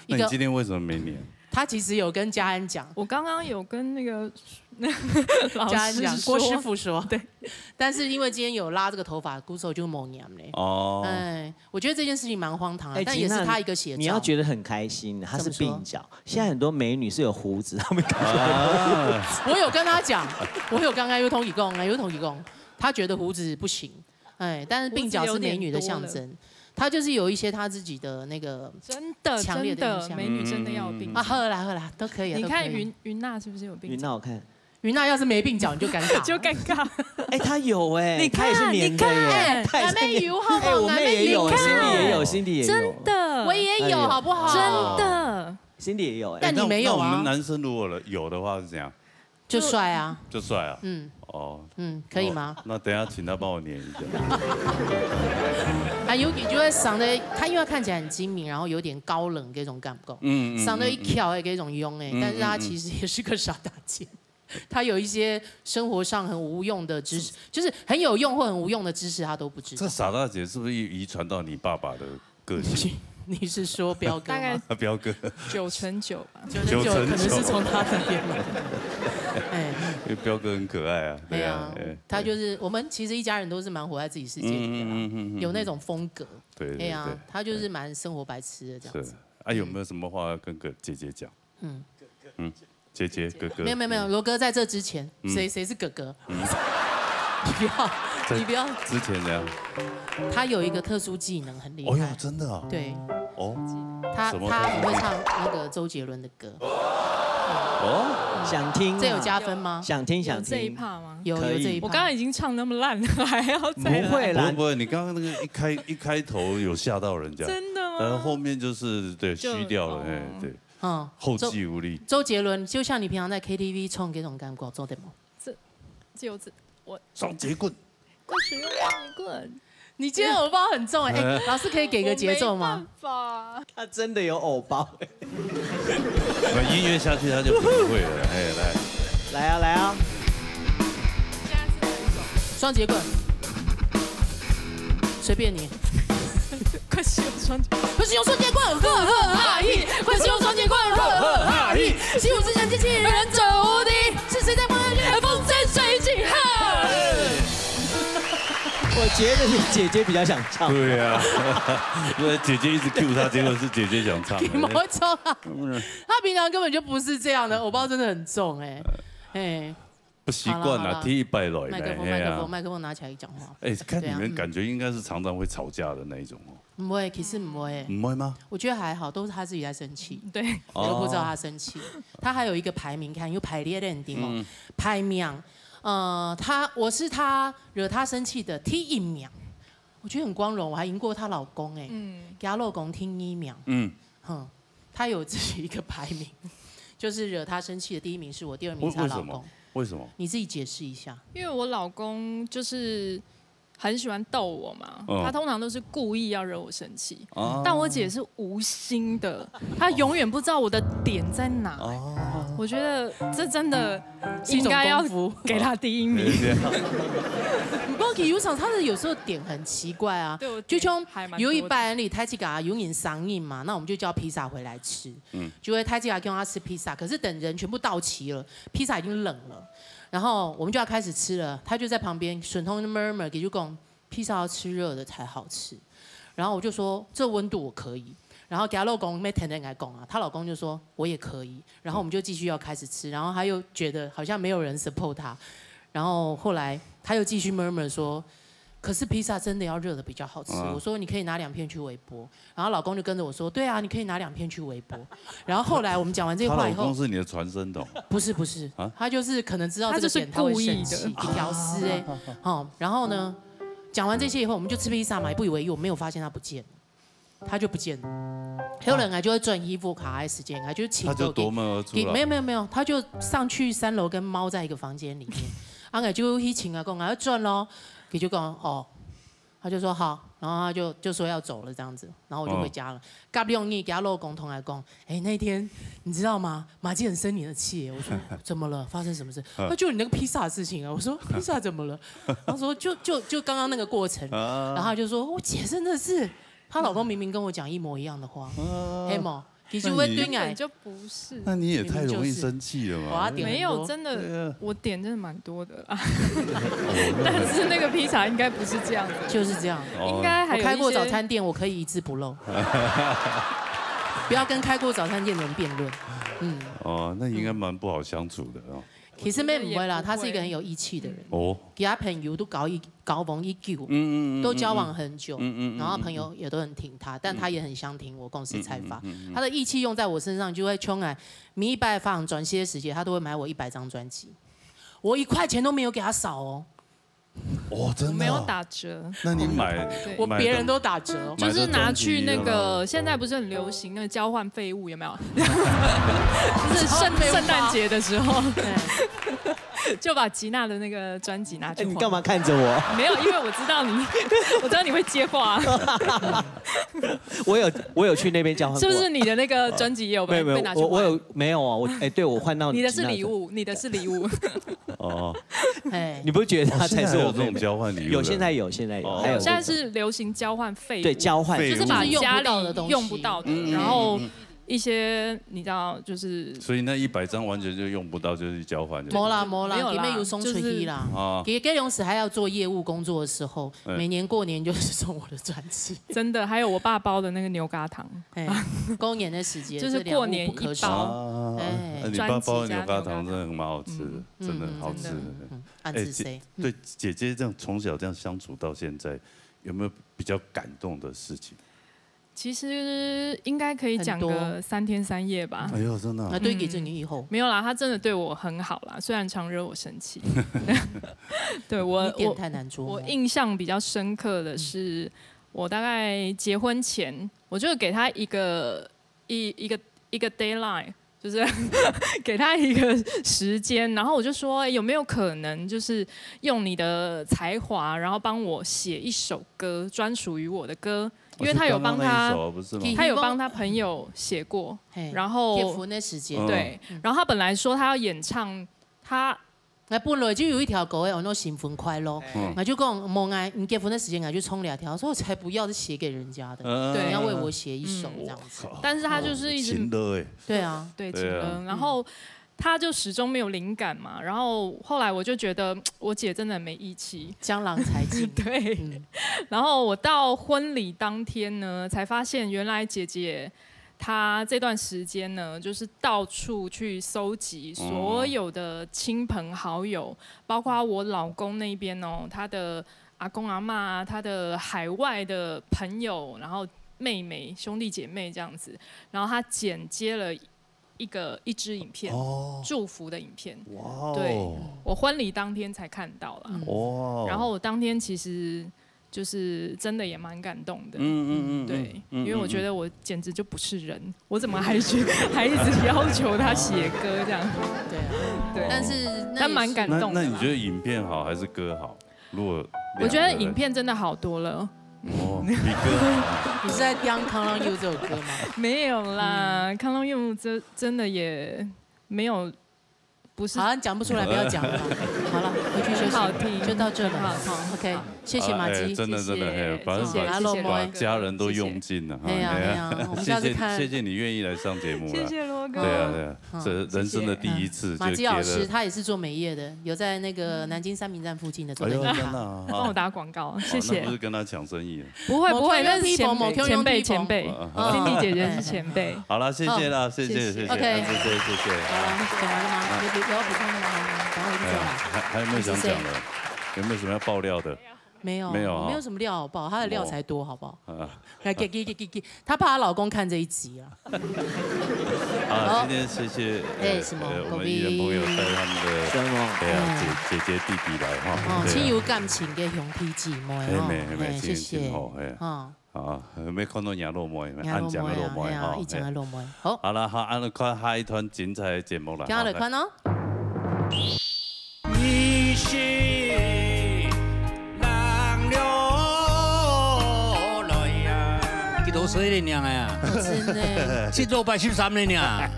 一个，那你今天为什么没黏？他其实有跟家安讲，我刚刚有跟那个，那个老师说，家安讲，郭师傅说，对。但是因为今天有拉这个头发，故所就没黏嘞。哦。哎，我觉得这件事情蛮荒唐的，哎，但也是他一个写照。吉娜，你要觉得很开心，他是怎么说？鬓角。 现在很多美女是有胡子，她们感觉啊。我有跟他讲，我有跟他有同意讲，有同意讲，他觉得胡子不行，哎，但是鬓角是美女的象征，胡子有点多了。他就是有一些他自己的那个真的，强烈的印象。真的，美女真的要有鬓角。啊，好啦，好啦，都可以啊，你看都可以。云，云娜是不是有鬓角？云娜，我看。云娜要是没鬓角，你就尴尬。就尴尬。哎，她有哎，你看，她也是黏的耶。你看，她也是黏。哎，我妹也有，你看。Cindy也有，Cindy也有。真的。我也有，哎呦。好不好？真的。 Cindy也有哎。但你没有啊。哎，那，那我们男生如果有的话是怎样？就帅啊。就帅啊？嗯。哦。嗯，可以吗？哦，那等一下请他帮我黏一下。他尤其就会长得，他因为他看起来很精明，然后有点高冷这种感觉，嗯，嗯，长得一翘的这种拥哎，嗯，但是他其实也是个傻大姐。嗯，嗯。他有一些生活上很无用的知识，就是很有用或很无用的知识，他都不知道。这傻大姐是不是遗传到你爸爸的 个性。你是说彪哥吗？大概啊，彪哥。九成九吧。九成九可能是从他那边来的。哎。因为彪哥很可爱啊，对啊，哎呀，哎。他就是，我们其实一家人都是蛮活在自己世界里的啦，嗯，嗯，嗯，嗯，嗯。有那种风格。对，对，哎呀，对。他就是蛮生活白痴的这样子。是。啊，有没有什么话要跟个姐姐讲？嗯。嗯。 姐姐、哥哥。没有，没有，没有，罗哥在这之前，嗯。谁，谁是哥哥？嗯。你不要，在你不要。之前怎样？他有一个特殊技能，很厉害。哦哟，真的哦。对。哦，他什么他很会唱那个周杰伦的歌，哦，想听啊，这有加分吗？想听想有这一听，趴吗？有可以有这一趴。我刚刚已经唱那么烂了，还要再来？不会啦不会不会，你刚刚那个一开一开头有吓到人家，真的吗？然后后面就是对就虚掉了，哦哎，对，嗯，后周继无力。周杰伦，就像你平常在 K T V 唱这种感觉，做得吗？只有这我双节棍，我使用双节棍，你今天偶包很重哎、哎、老师可以给个节奏吗？我没办法，他真的有偶包。那音乐下去他就不会了。哎，来，来啊来啊，双节棍，随便你。快使用双节快使用双节棍，呵呵哈嘿！快使用双节棍，呵呵哈嘿！欺负思想机器人，忍者无敌，是谁在风风生水起哈？我觉得是姐姐比较想唱。对啊，因为姐姐一直 cue 他，结果是姐姐想唱。你没错啊，他平常根本就不是这样的，偶包真的很重哎、哎、不习惯啊，好了好了第一百来麦克风，呢，麦克风，哎呀麦克风拿起来讲话。哎，看你对啊嗯们感觉应该是常常会吵架的那一种哦，不会，其实不会，不会吗？我觉得还好，都是他自己在生气。对，我都不知道他生气。他还有一个排名，看有排列的地方，排名，呃，他我是他惹他生气的第一名，我觉得很光荣，我还赢过她老公哎、嗯，给她老公第一名，嗯，哼，他有自己一个排名，就是惹他生气的第一名是我，第二名是她老公为为什么。？为什么？你自己解释一下。因为我老公就是很喜欢逗我嘛，嗯他通常都是故意要惹我生气，啊但我姐是无心的，她永远不知道我的点在哪。哦，我觉得这真的是一种应该要功夫给她第一名。不过有时候他的有时候点很奇怪啊，对，我就像点还蛮多的有一班你太去给他有人上瘾嘛，那我们就叫披萨回来吃，嗯就会太去给他吃披萨，可是等人全部到齐了，披萨已经冷了，然后我们就要开始吃了，他就在旁边顺通 murmur，也就讲披萨要吃热的才好吃，然后我就说这温度我可以，然后给她老公没天天来讲啊，她老公就说我也可以，然后我们就继续要开始吃，然后他又觉得好像没有人 support 他，然后后来他又继续 murmur 说。可是披萨真的要热的比较好吃。嗯我说你可以拿两片去微波，然后老公就跟着我说，对啊，你可以拿两片去微波。然后后来我们讲完这些话以后她老公，是你的传声筒，不是不是，啊他就是可能知道这个点他会生气，他就是故意的一条丝哎，好，然后呢，讲完这些以后，我们就吃披萨嘛，也不以为意，我没有发现他不见了，他就不见了。有人啊就会转衣服卡在时间，他就请他就夺门而出了。没有没有没有，他就上去三楼跟猫在一个房间里面，啊，我就去请啊，讲啊要转咯，他就讲哦，他就说好，然后他就就说要走了这样子，然后我就回家了。隔两日，给他老公通来讲，哎，那天你知道吗？马季很生你的气耶。我说怎么了？发生什么事？他就你那个披萨的事情啊。我说披萨怎么了？他说就就就刚刚那个过程，啊然后他就说我姐真的是，她老公明明跟我讲一模一样的话，黑毛，其实我对根本哎，就不是。那你也太容易生气了嘛我要！点没有，很多真的，对啊我点真的蛮多的啦。但是那个披萨应该不是这样子，就是这样。哦应该还有一些我开过早餐店，我可以一字不漏，不要跟开过早餐店的人辩论。嗯，哦，那应该蛮不好相处的哦。其实妹不会啦，也不会他是一个很有义气的人。哦，其他朋友都交一交往已久，嗯嗯嗯，都交往很久，嗯嗯嗯然后朋友也都很挺他，但他也很相挺我，公司才发。他的义气用在我身上，就会冲来。每一拜发转歇时节，他都会买我一百张专辑，我一块钱都没有给他少哦，哦，真的哦没有打折。那你买，对我别人都打折哦。就是拿去那个，现在不是很流行那个交换废物，有没有？就是圣圣诞节的时候，对，就把吉娜的那个专辑拿去哎，换。你干嘛看着我？没有，因为我知道你，我知道你会接话，我有我有去那边交换过，是不是？你的那个专辑也有被没有没有，被拿去换？我我有没有啊？我哎，对我换到你的是吉娜礼物，你的是礼物，哦，哎你，不觉得他才是我现在还有这种妹妹？交换礼物的？有现在有现在有，哦还有现在是流行交换废物，对交换废物就是把家就是用不到的东西里用不到的，嗯嗯然后嗯一些你知道就是所以那一百张完全就用不到，就去交换就没啦没啦，没有啦里面有送出去啦。啊，其实这种时还要做业务工作的时候，嗯每年过年就是送我的专辑。真的，还有我爸包的那个牛轧糖，哎，过年的时节，就是这两物过年不可少。一包啊，哎哎你爸包牛轧糖真的蛮好吃的，嗯真的好吃。真的嗯，暗哎示谁？对姐姐这样从小这样相处到现在，有没有比较感动的事情？其实应该可以讲个三天三夜吧。哎呦，真的啊。啊，对，给这你以后。没有啦，他真的对我很好啦，虽然常惹我生气。对我，你点太难捉摸。我印象比较深刻的是，我大概结婚前，我就给他一个一一个一个 deadline，就是给他一个时间，然后我就说，欸，有没有可能就是用你的才华，然后帮我写一首歌，专属于我的歌？因为他有帮他，哦，是刚刚那一首，不是吗？他有帮他朋友写过，嘿然后结婚的时间。嗯对，然后他本来说他要演唱，他那本来就有一条歌诶，安到新婚快乐，嗯我就讲，莫啊，你结婚的时间我就唱两条，说我才不要，是写给人家的，嗯对你要为我写一首这样子。靠但是他就是一直情了哎，对啊，对，对啊情歌。然后他就始终没有灵感嘛。然后后来我就觉得我姐真的很没义气。江郎才尽。对，嗯，然后我到婚礼当天呢，才发现原来姐姐她这段时间呢，就是到处去搜集所有的亲朋好友，包括我老公那边哦，他的阿公阿嬷啊，他的海外的朋友，然后妹妹、兄弟姐妹这样子，然后他剪接了一个一支影片，哦，祝福的影片。哇哦，对，我婚礼当天才看到啦。哇哦，然后我当天其实就是真的也蛮感动的。嗯嗯嗯，对，嗯因为我觉得我简直就不是人，我怎么还去还一直要求他写歌这样？对啊。对，但是那但蛮也是感动的啦。那那你觉得影片好还是歌好？如果我觉得影片真的好多了。哦比歌好，你是在讲《Count on You》这首歌吗？没有啦，康乐用这真的也没有，不是好，讲不出来，不要讲了。好了，回去休息。很好听，就到这了。很好听。 OK，谢谢马吉。哎真的真的，谢谢嘿，反正谢谢把谢谢把谢谢家人都用尽了哈。哎呀哎呀哎呀我们下次看谢谢谢谢你愿意来上节目了。谢谢罗哥。对啊对啊，嗯这人生的第一次就马吉老师接了。他也是做美业的，有在那个南京三民站附近的做哎呦，美业。真的啊，帮我打广告，谢谢哦那不。是跟他抢生意。不会不会，我看那是前到 people，前辈前辈嗯，Cindy 姐姐是前辈。好啦，谢谢啦，谢谢谢谢谢谢， OK 谢谢谢谢。 好了，讲完了吗？有有要补充的吗？还有吗？赶快回去哎做了。还还有没有想讲的？有没有什么要爆料的？没有，没有啊我没有什么料好爆，他的料才多，好不好？啊，来，给给给给给，他怕她老公看这一集啊。啊，今天谢谢哎什么呃我们艺人朋友带他们的什么？对啊嗯姐姐姐弟弟来哈。哦，对啊真有感情的兄弟姊妹哦，哎没没哎谢谢真好哎哦，啊，没看到杨若妹，杨按讲的若妹啊，若妹哈哎呀，。一讲的若妹，好。好了，好，按照看下一段精彩的节目了。今日来看哦。你是人了来呀，幾多歲了呢呀？真的，七到八十三了呢？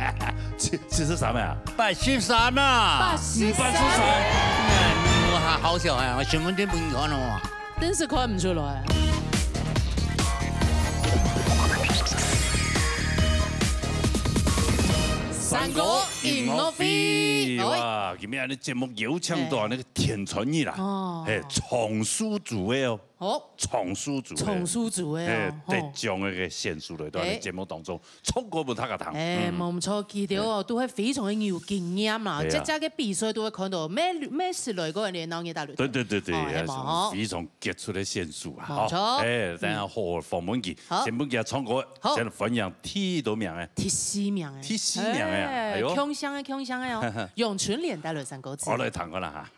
七七十三啊？八十三啊！八十八十三。哎，我還好小啊，我身份證分你看了嘛。真是看不出來。三國音樂會，哎，哇，今天的節目邀請到那個田村義啦，哦嘿，藏書組的哦，好，藏書組的，藏書組的嘿哦，，得獎那個選手來到哎節目當中，唱歌分大家聽。哎，嗯無錯，佢兜哦，都會非常的有經驗啦。對啊這隻个比賽都會看到，每每時來過年鬧熱大輪。對對對對，哦，也是係無？非常傑出的選手啊，無錯吼，哎，等下好好訪問佢，好先問佢唱歌，好先分享第一名哎，第四名哎，第四名哎，哎喲，共享的共享的哦，用春聯帶來三個字我。來聽看啦哈。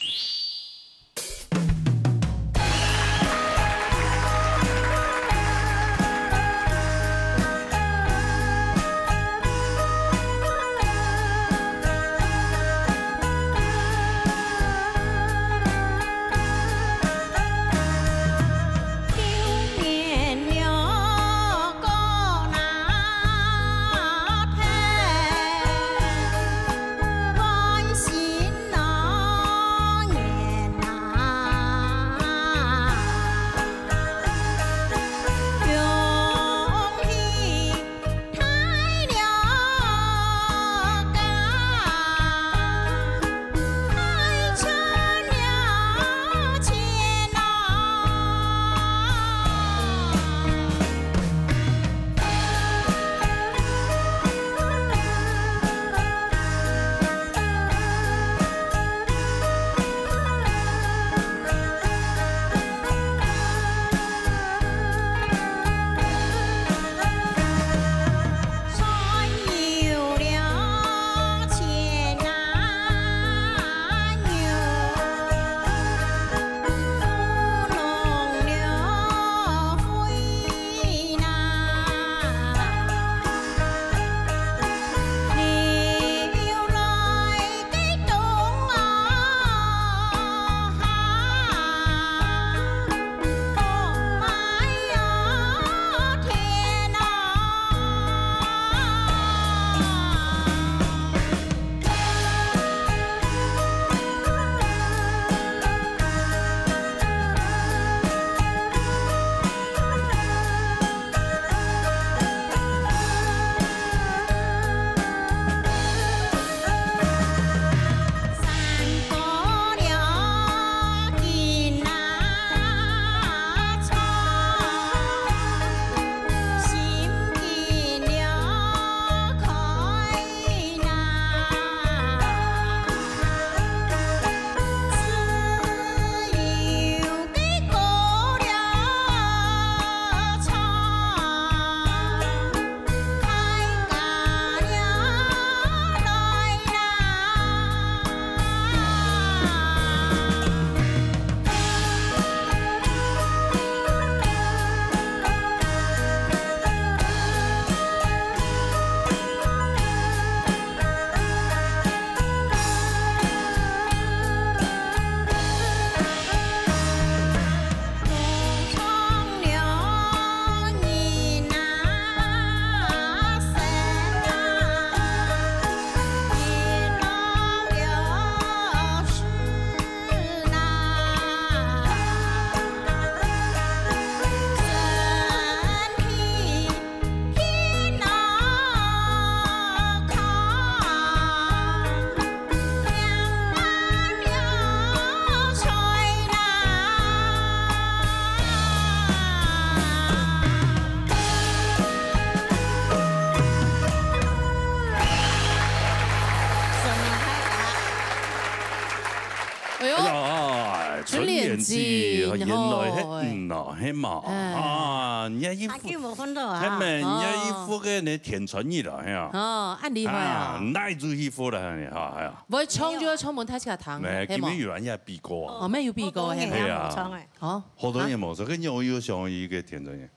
原來係你哦，係嘛？哎。啊，人家一副，阿舅無看到啊。係咩？人家一副个呢，田川义了，係啊。哦，恁厲害啊。啊，哪一組一副了，係啊，係啊。會唱就愛唱分大家聽，沒有，係無？今天有人也比過啊。哦，沒有比過，係無？係啊。無唱欸。哦。好多年無唱，跟你有，有想一個田川义。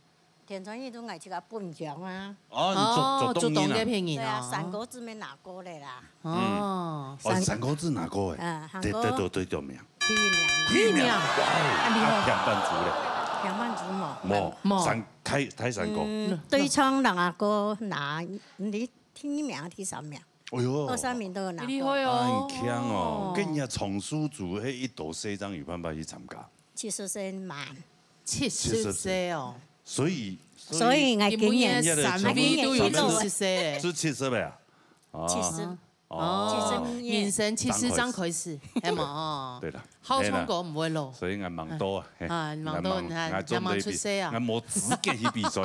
田川义都愛自家分享啊。哦，你做，哦，做東人啊。做東个片人哦。對啊，三國志沒拿過嘞啦。哦。嗯。哦，三國志拿過欸。嗯，韓國。得，得，得，得，得名。 第一名。第一名。哇，啊，你好。啊，平板族咧。平板族無。無，無。三，大，大三國。嗯，對唱人啊，歌拿，你第一名、第三名。哎喲。二三名都有拿過。厲害哦。啊，很強哦。哦。跟人家叢書族，嘿，一斗西藏有辦法去參加。七十歲滿。七十歲哦。所以，所以，所以𠊎今年，今年三位都有七十歲。是七十歲啊？哦。七十。 哦，哦，七十年。人生七十正開始，係無？哦。對啦，好唱歌毋會老。所以𠊎吂到啊，嘿，啊，吂到，𠊎吂，你看，𠊎做毋得比，你吂出世啊。𠊎無資格去比賽。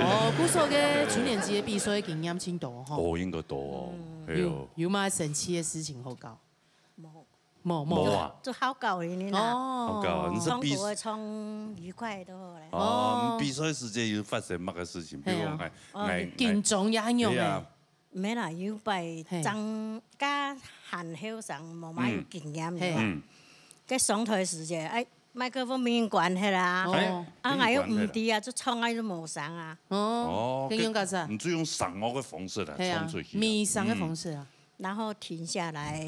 哦，故所个七年級个比賽經驗真多吼。哦，應該多哦，嗯，係哦。有，有麼神奇个事情好搞？無。 無，無。無啊。就好搞而已啦。哦。好搞，你是比，唱歌唱愉快就好了。哦，哦。你比賽時間有發生麼个事情？比如講，係啊。哎，哦，哎，緊張也恁樣欸。對啊。無啦，有擺，嘿。正，較還後生，無麼有經驗个啦。嗯。嘿。嗯。該上台時間，哎，麥克風毋關忒啦。哦。哎，啊，𠊎又毋知啊，毋關忒啦。就唱啊，就無聲啊。哦。哦，該用該啥？你就用聲樂个方式來，係啊，唱出去啊。迷聲个方式啊。嗯。然後停下來，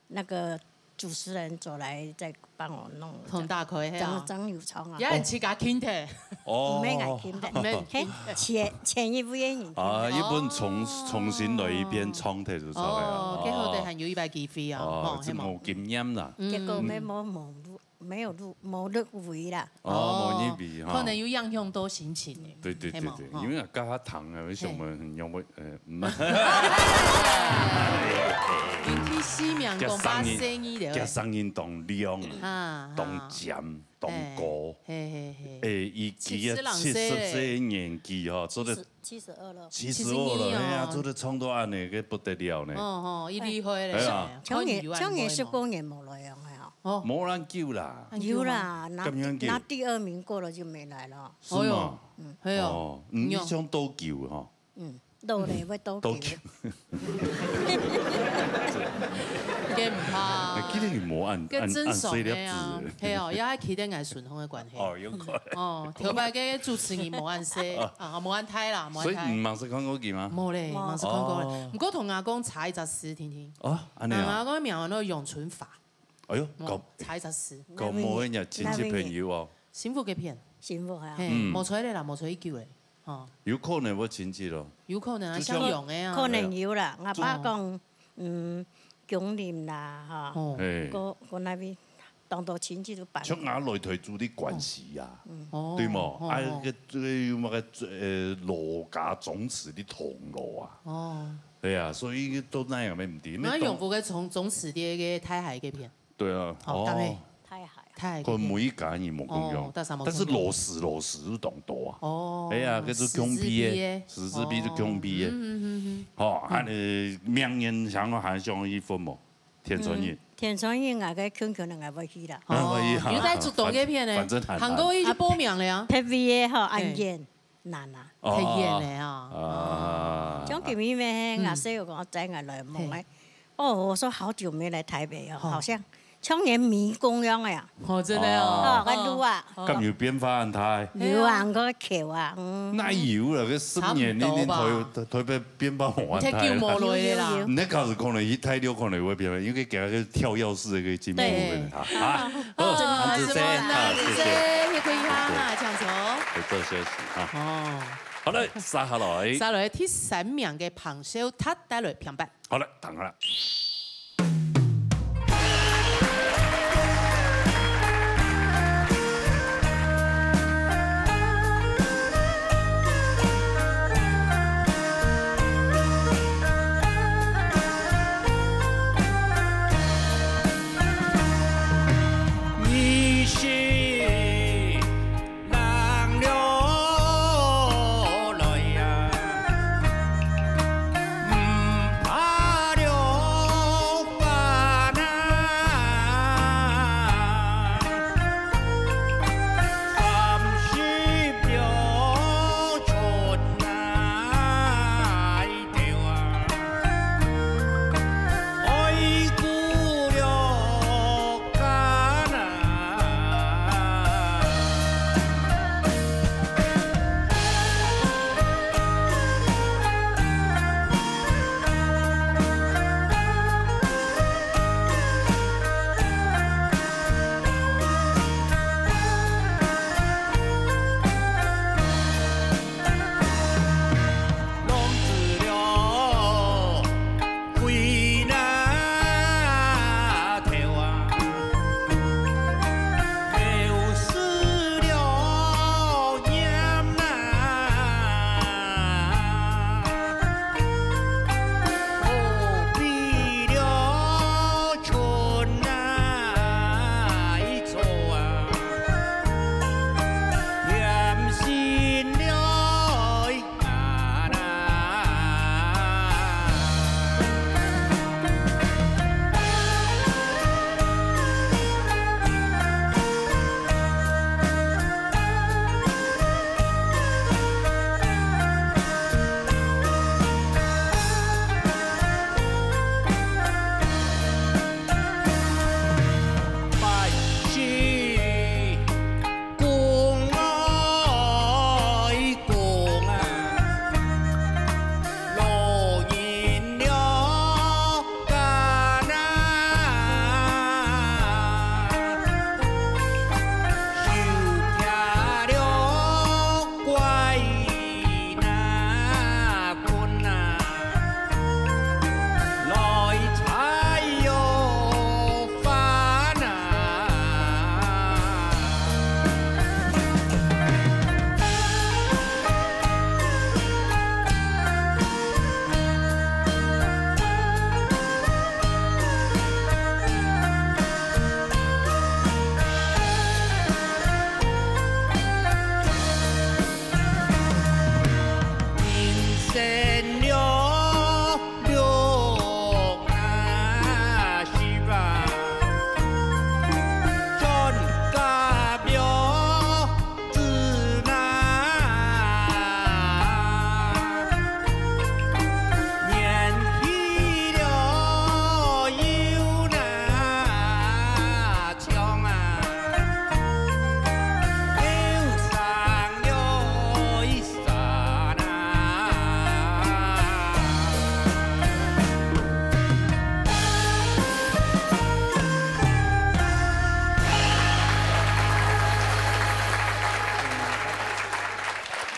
那個主持人走來再幫我弄。同大開，係啊。正，正有唱啊。也係自家輕的。哦。毋係𠊎輕的，毋係。嘿，前，前一位个人輕的。啊，一般重，哦。重新來一遍唱忒就出來了。哦，哦。該好得還有一擺機會啊，哦，吼，係無？這無經驗啦。嗯。結果無，無，無 無入，無入圍啦。哦，無入圍哈。可能有影響到心情欸。對，對，對，係無？對，吼。因為啊，加下糖啊，為什麼很容易，嘿。呃，嗯。尤其西面講巴西語的。加聲音當亮，啊，當尖，當高。嘿，嘿，嘿。欸，佢，佢七十零歲。七十歲个年紀哈，做得 七十二了。七十二了，七十二哦。哎呀，做得唱到恁呢，該不得了呢。哦，哦，佢厲害咧。哎呀。唱歌，唱歌十多年無來樣了哦。哦。無恁久啦。有啦，拿，咁樣久。拿第二名過了就沒來了。是嗎？哎喲，嗯。哎喲。哦，嗯，你唱多久哈？嗯，老了會多久？多久？該毋怕。哎，今天你無按，該正常个啊。按，按細粒子。係哦，也係佢對𠊎順風个關係。哦，有可能。哦，頭擺个主持人無恁細，哦。啊，無恁大啦，無恁大。所以你吂識看過佢嗎？無咧，無。吂識看過咧。哦。毋過同阿公差一隻字，聽聽。哦，恁呢啊。同阿公个名叫做楊春華。哎喲，哦，搞，差一隻字。搞無人家親戚朋友哦。 幸福个片。幸福啊。嘿，嗯。無出來啦，無出去久咧，吼。有可能會親戚咯。有可能啊，就像，相像个啊。可能有啦，就，𠊎爸講，嗯，芎林啦，吼，哦。嘿。過，過該位，當多親戚都搬。像𠊎來台主个關係啊，哦。對無？哦，啊，哦。該，該有麼个，呃，老家宗祠个銅鑼啊。哦。對啊，所以都那樣个問題。該永福个宗，宗祠个，个大溪个片。 對啊，哦，哦。大溪。大溪。大溪。可能每一家人無共樣，哦，大山無共樣。但是老字，老字就當多啊。哦，哎呀，該就共批个，十字批个。十字批就共批个。哦，嗯，嗯，嗯，嗯。吼，嗯。啊，呃，明年想要還想要一份無？田川义。嗯，田川義，𠊎个圈圈个𠊎會去啦。啊，會去啊。哦，有在做東个片呢，反正，反正還難。韓國瑜就報名了呀。啊，別位个吼，嘿。案件。 難啊。哦。太遠了啊。啊。像今日咩，嗯。𠊎室友講，載𠊎來問，嘿。哦，我說好久沒來台北哦，哦。好像像人迷宮樣个呀。哦，真的哦。哦，該路啊。哦。敢有變化恁大？有啊，哦。該橋啊，嗯。哪有啦，該十年，差不多吧。你，你台，台北變化無恁大。太久無來了啦。有，有，有。你那假如可能一太六可能會變化，因為給他个跳躍式的一個進步。對。啊，啊。 好，哦，好，謝謝，好，謝謝。謝謝，謝謝，謝謝，謝謝。好，請坐。好，多謝，謝謝啊。哦。好了，接下來。接下來第三名个彭少達帶來評判。好了，等下了。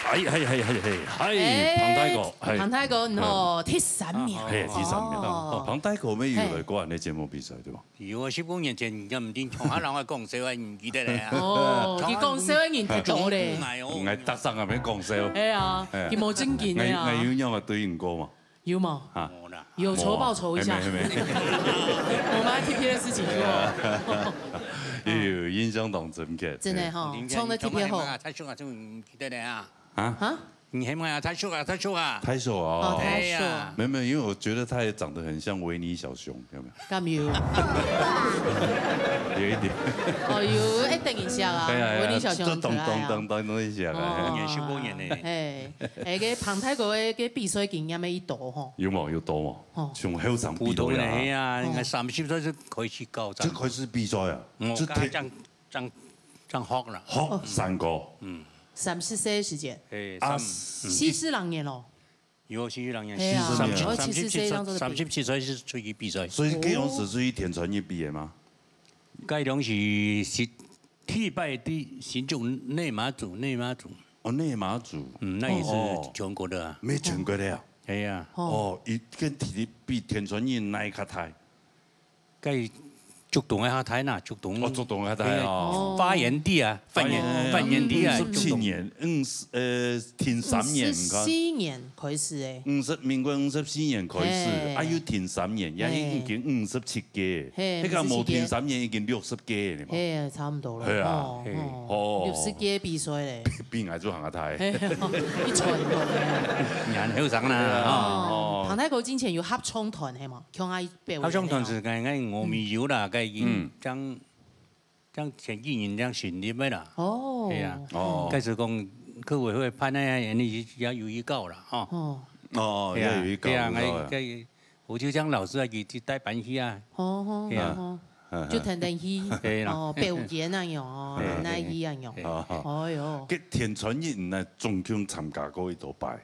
哎，嘿，嘿，嘿，嘿，嗨，哎，彭大哥，嘿。彭大哥，你好，嗯。第三名。嘿，第三名。哦。哦，彭大哥，我們有來過恁个節目比賽，對吧？有啊，十五年前，人家毋定從下人愛講笑話，你記得咧啊？哦，佢講笑話人太多咧。哎哦。𠊎逐儕也免講笑。哎呀，哎。佢無正經个啊。𠊎，𠊎有樣啊對應過嘛？有無？啊。無啦。有仇報仇一下。哦，沒，沒，沒。我們還T P的事情有哦。有，有，印象當深刻。真的哈，嘿。衝得特別好。大叔啊，就毋記得咧啊？啊？啊？ 你喊麼个啊？大叔啊，大叔啊。大叔哦。哦，大叔。哎呀。沒有，沒有，因為我覺得他也長得很像維尼小熊，有沒有？敢有？有一點。哦，有，哎，等一下啊，哎呀，哎呀，維尼小熊很可愛啊。這咚咚咚咚咚一下啊。哦。也十五年呢。哎，哎，該彭大哥个，个比賽經驗个一多吼。有無？有多無？吼。從後生比到呀。普通的，哎呀，哦。應該三十歲就開始搞，就開始比賽啊？嗯，就天，剛剛講 正，正學啦。學山歌。嗯。三十歲个時間。嘿，啊，三，嗯。四十零年咯。有四十零年。係啊，三十，哦，三十七歲，七十歲正做得比。三十七歲係出去比賽。所以該樣係出去天穿日比个嗎？該種係，係第一擺在新竹內馬祖，內馬祖。哦，內馬祖。嗯，那也是哦，哦。全國的啊。沒全國的啊。係啊。哦。哦，一，跟天，比天穿日哪一較大？ 該竹東个較大啦，竹東。哦，竹東較大哦。嘿，發源地啊，發源，發源地啊，五十七年，五十，呃，停三年，你看。五十四年開始个。五十，民國五十四年開始，嘿。啊，又停三年，也已經五十七屆。嘿，彼个無停三年已經六十屆了嘛。嘿，差不多了。係啊。哦，嘿。哦。哦。六十屆比賽咧。比，比𠊎做還較大。嘿，一傳統的。你還後生啦，對啊，哦。哦。彭大哥之前有合唱團，係無？像啊 合唱團係該，該峨眉有啦，該已經嗯。將，將前幾年將成立个啦。哦。係啊。哦。該時講，客委會辦个，你也有預告啦，吼。哦。哦，係啊，也有預告，係啊，有預告啊。該，該，我就將老師啊，去，去帶班去啊。哦，哦，係啊。哦，哦。嗯，嗯。就彈彈去，係啦。哦，表演啊，有，哦，嘿，嘿，彈彈去啊，有。嘿，嘿。哦，哦喲。該天穿日呢，總共參加過幾多擺？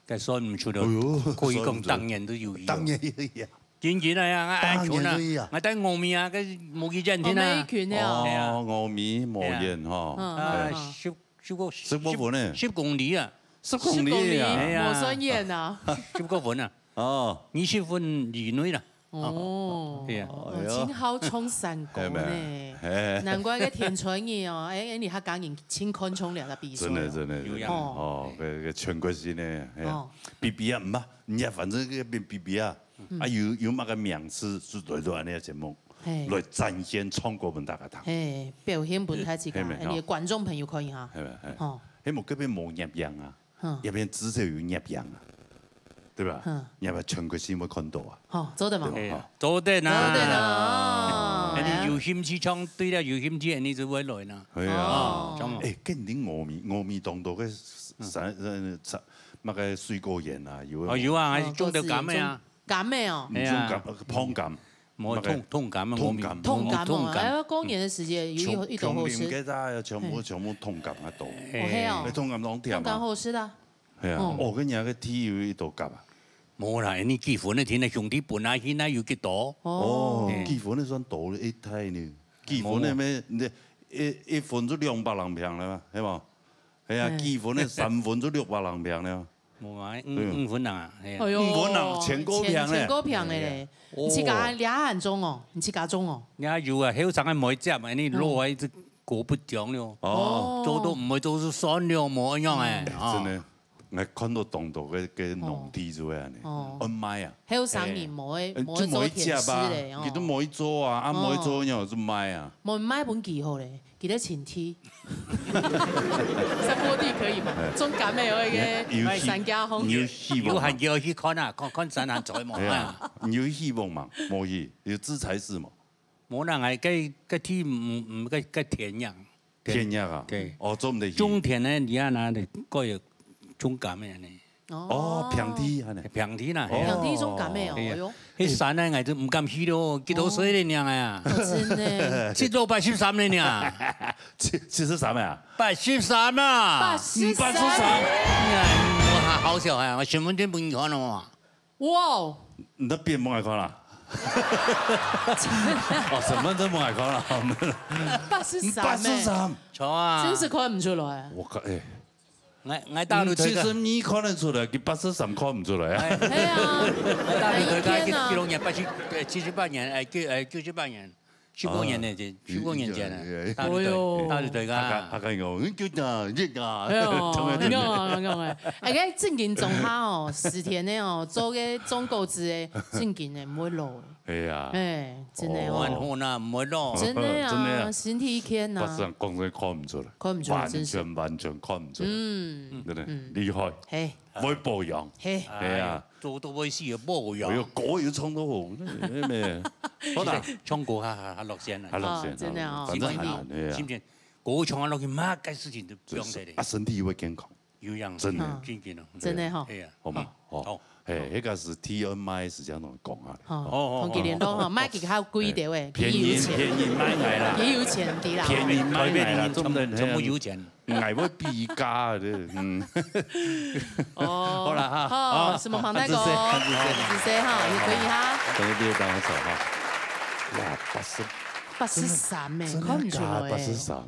該算毋出了，哎喲，可以講當年都有去哦。當年有去啊。真真个啊，啊，當年有去啊。啊，𠊎等峨眉啊，該無去見天啊。哦，沒去呢。哦，係啊。峨眉無見吼。嗯，啊，嗯，嗯。十，十個，十個分呢。十，十公里啊。十公里啊。十公里，係啊。無算遠啊。十個分啊。哦。二十分以內啦。 哦，對啊。哦，哎喲。真好唱山歌呢。係咩？嘿。難怪該天穿日哦，哎，哎，你客家人真看重這个比賽哦。真的，真的，有影。哦。哦，該，該全國性的，哎呀。哦。比比啊，毋怕，人家反正該邊比比啊，嗯。啊，有，有麼个名次，就來到恁呢个節目，嘿。來展現唱歌分大家聽。嘿，表現分大家，係咩？哎，你的觀眾朋友看一下。係咩？嘿。哦。嘿，無，該邊無攝影啊。 哼。這片至少有攝影啊，對吧？哼。你要不要全國性會看到啊？好，做得嘛。對吧？哎呀，做得啊。做得啊。哎，你有興趣唱，對了，有興趣，你就會來呢。哎呀。哦。哦，這樣嘛。哎，跟你峨眉，峨眉當多个山，呃，山，那個水果園啊，有的。哦，有啊，還種得柑个啊。哦，各自種柑个哦。你種柑，哎呀。碰柑。 無，那個痛，痛柑啊，痛柑。無，痛柑哦，無痛柑。哎呀，過年的時節有一，一朵好吃。全，全部，全部痛柑啊都。哦，係哦。哎，痛柑當甜啊。痛柑好吃的啊。係啊，嗯。哦，跟你那個地有一朵柑啊。無啦，你結婚个天呢，兄弟分啊，現在有幾多？哦。哦，哎。結婚个算多了，一代呢。結婚个咩，你一，一分就兩百零坪了嘛，係無？係啊，哎。結婚个三分就六百零坪了。 無嘛，五，對。五分人啊，係啊。哎喲，五分人，千過坪咧。千，千過坪个咧。哦。你自家這下種哦，你自家種哦。你還有啊，後生還無接，你老啊，一直顧不上了。哦。做都毋會做就算了，無樣誒，嗯。哎，哦。真的，𠊎看到當多个，个農地就會恁呢，哦。愛賣啊。後生人無愛，哎，無愛做田事咧，哦。就無去接啊，佢都無去做啊，啊，無去做，哦。然後就賣啊。無賣分佢好咧。 佢个親戚。山坡地可以嗎？哎。種柑个有一個，有希，山家風。有希望嗎？有閒就去看啊，看，看山下做麼？哎呀，啊。你有希望嗎？無去，有資材是嗎？無啦，哎，該，該地，嗯，嗯，該，該田園。田園啊？對。哦，做毋得去。種田呢，你看啊，你過有種柑个呢。 哦，平地恁呢。平地啦，哦。係啊。平地種柑个哦，係啊。哎喲。該山呢，𠊎就毋敢去咯，幾多歲了娘啊？哦，真的。七老八十三了娘。七，七十三啊？八十三啊。八十三。八十三。哎呀，我好，好小孩啊，我身份證分你看了嘛。哇哦。你的變不愛看了？哦，身份證不愛看了，沒有。八十三欸。八十三。著啊。真是看毋出來。我看，哎。𠊎，𠊎大陸頭一個，七十二看得出來，佢八十三看毋出來啊。哎，係啊，𠊎大陸頭一個，哎，一天啊。幾，幾多年？八七，呃，七十八年，哎，九，哎，九十八年，七五年个，七五年前个，哦，大陸頭，哎喲。大陸頭一個啊。他講，他講，哎喲，你講啊，你講啊，哎喲，你講啊，你講啊。哎，該正經種下哦，十天个哦，做个種果子个，正經个，毋會老个。 哎呀，哎，真的哦。哦，還好啦，毋會咯。真的啊，真的啊。身體健啊。八十三講真看毋出來，看毋出來，完全，真是。完全看毋出來。嗯，真的，嗯。厲害，嘿。會保養。嘿。哎呀。哎，做到尾係有保養。哎喲，歌又唱到好，那，那，那，好啦。唱歌較，較，較樂線啦。較樂線，哦，真的哦，反正還好，心情，哎呀。心情，歌唱啊落去，麼个事情都毋用得了。就是，啊，身體會健康。 有影，真的。嗯，真的哦。真的吼。係啊。好嘛，好。好。嘿，該個係T M I係恁樣講啊。好，哦，哦，同佢聯絡吼，哦，買幾條貴一點喂，嘿，便宜，便宜買來啦。佢有錢的啦。便宜買來啦，台北人全部，重點係全部有錢。𠊎會比價的，嗯。哦，好啦哈，好，好，什麼旁白哥？韓子師，韓子師。韓子師哈，也可以哈。等一下，等一下，哈。哇，八十，八十三欸，真的，看毋出來欸。真的假的？八十三。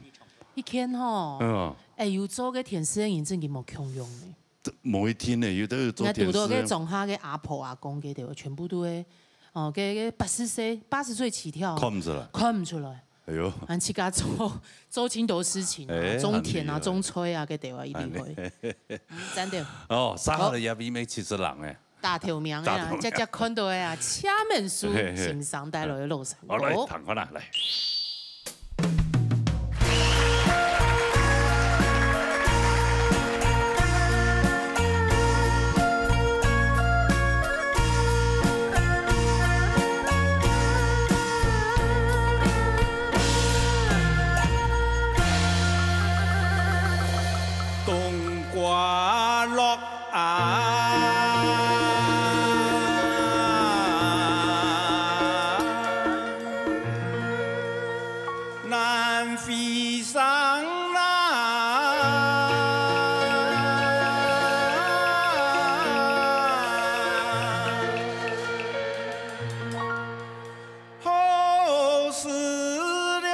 一天吼，嗯。哎，有做个電視个人真个無共樣欸。 無一定呢，有兜有做電視个。𠊎堵到个庄下个阿婆阿公个對，全部都係，哦，个，个八十歲，八十歲起跳，看毋出來。看毋出來。哎喲。還自家做，做盡多事情啊，哎，種田啊，很厲害。種菜啊，个對啊，一定會。很厲害。嗯，真的。哦，三號个嘉賓乜七十人欸。大頭名啊，大頭名。隻隻看到个啊，請問書，嘿，嘿。先生帶來个老山歌。好，來，聽看啊，來。 冬瓜落啊，南飛上來。 好事了，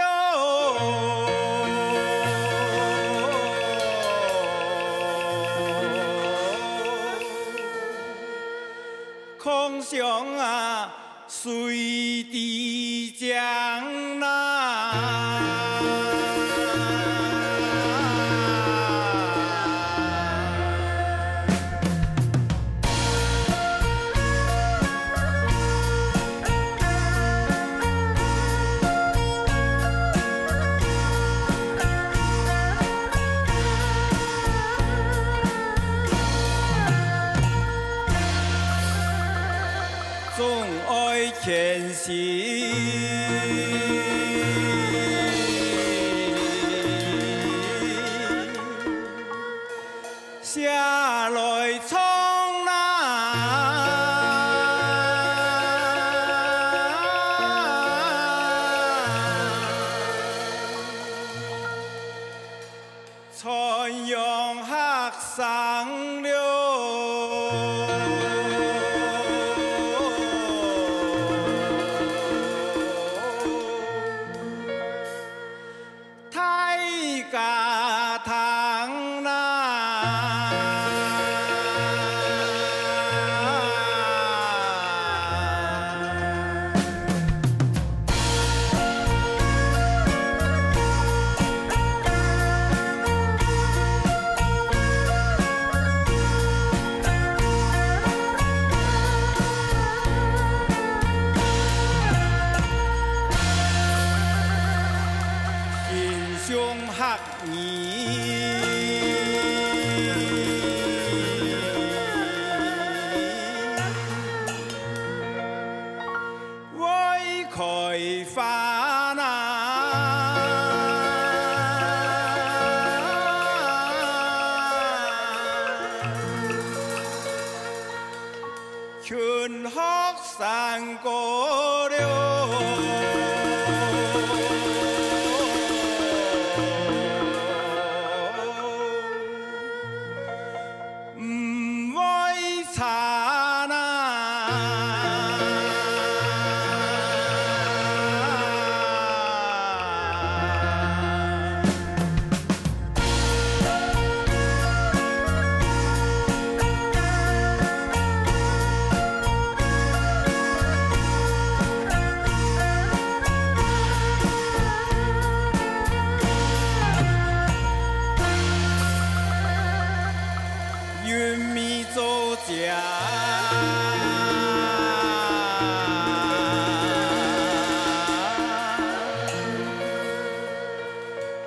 空想啊，水滴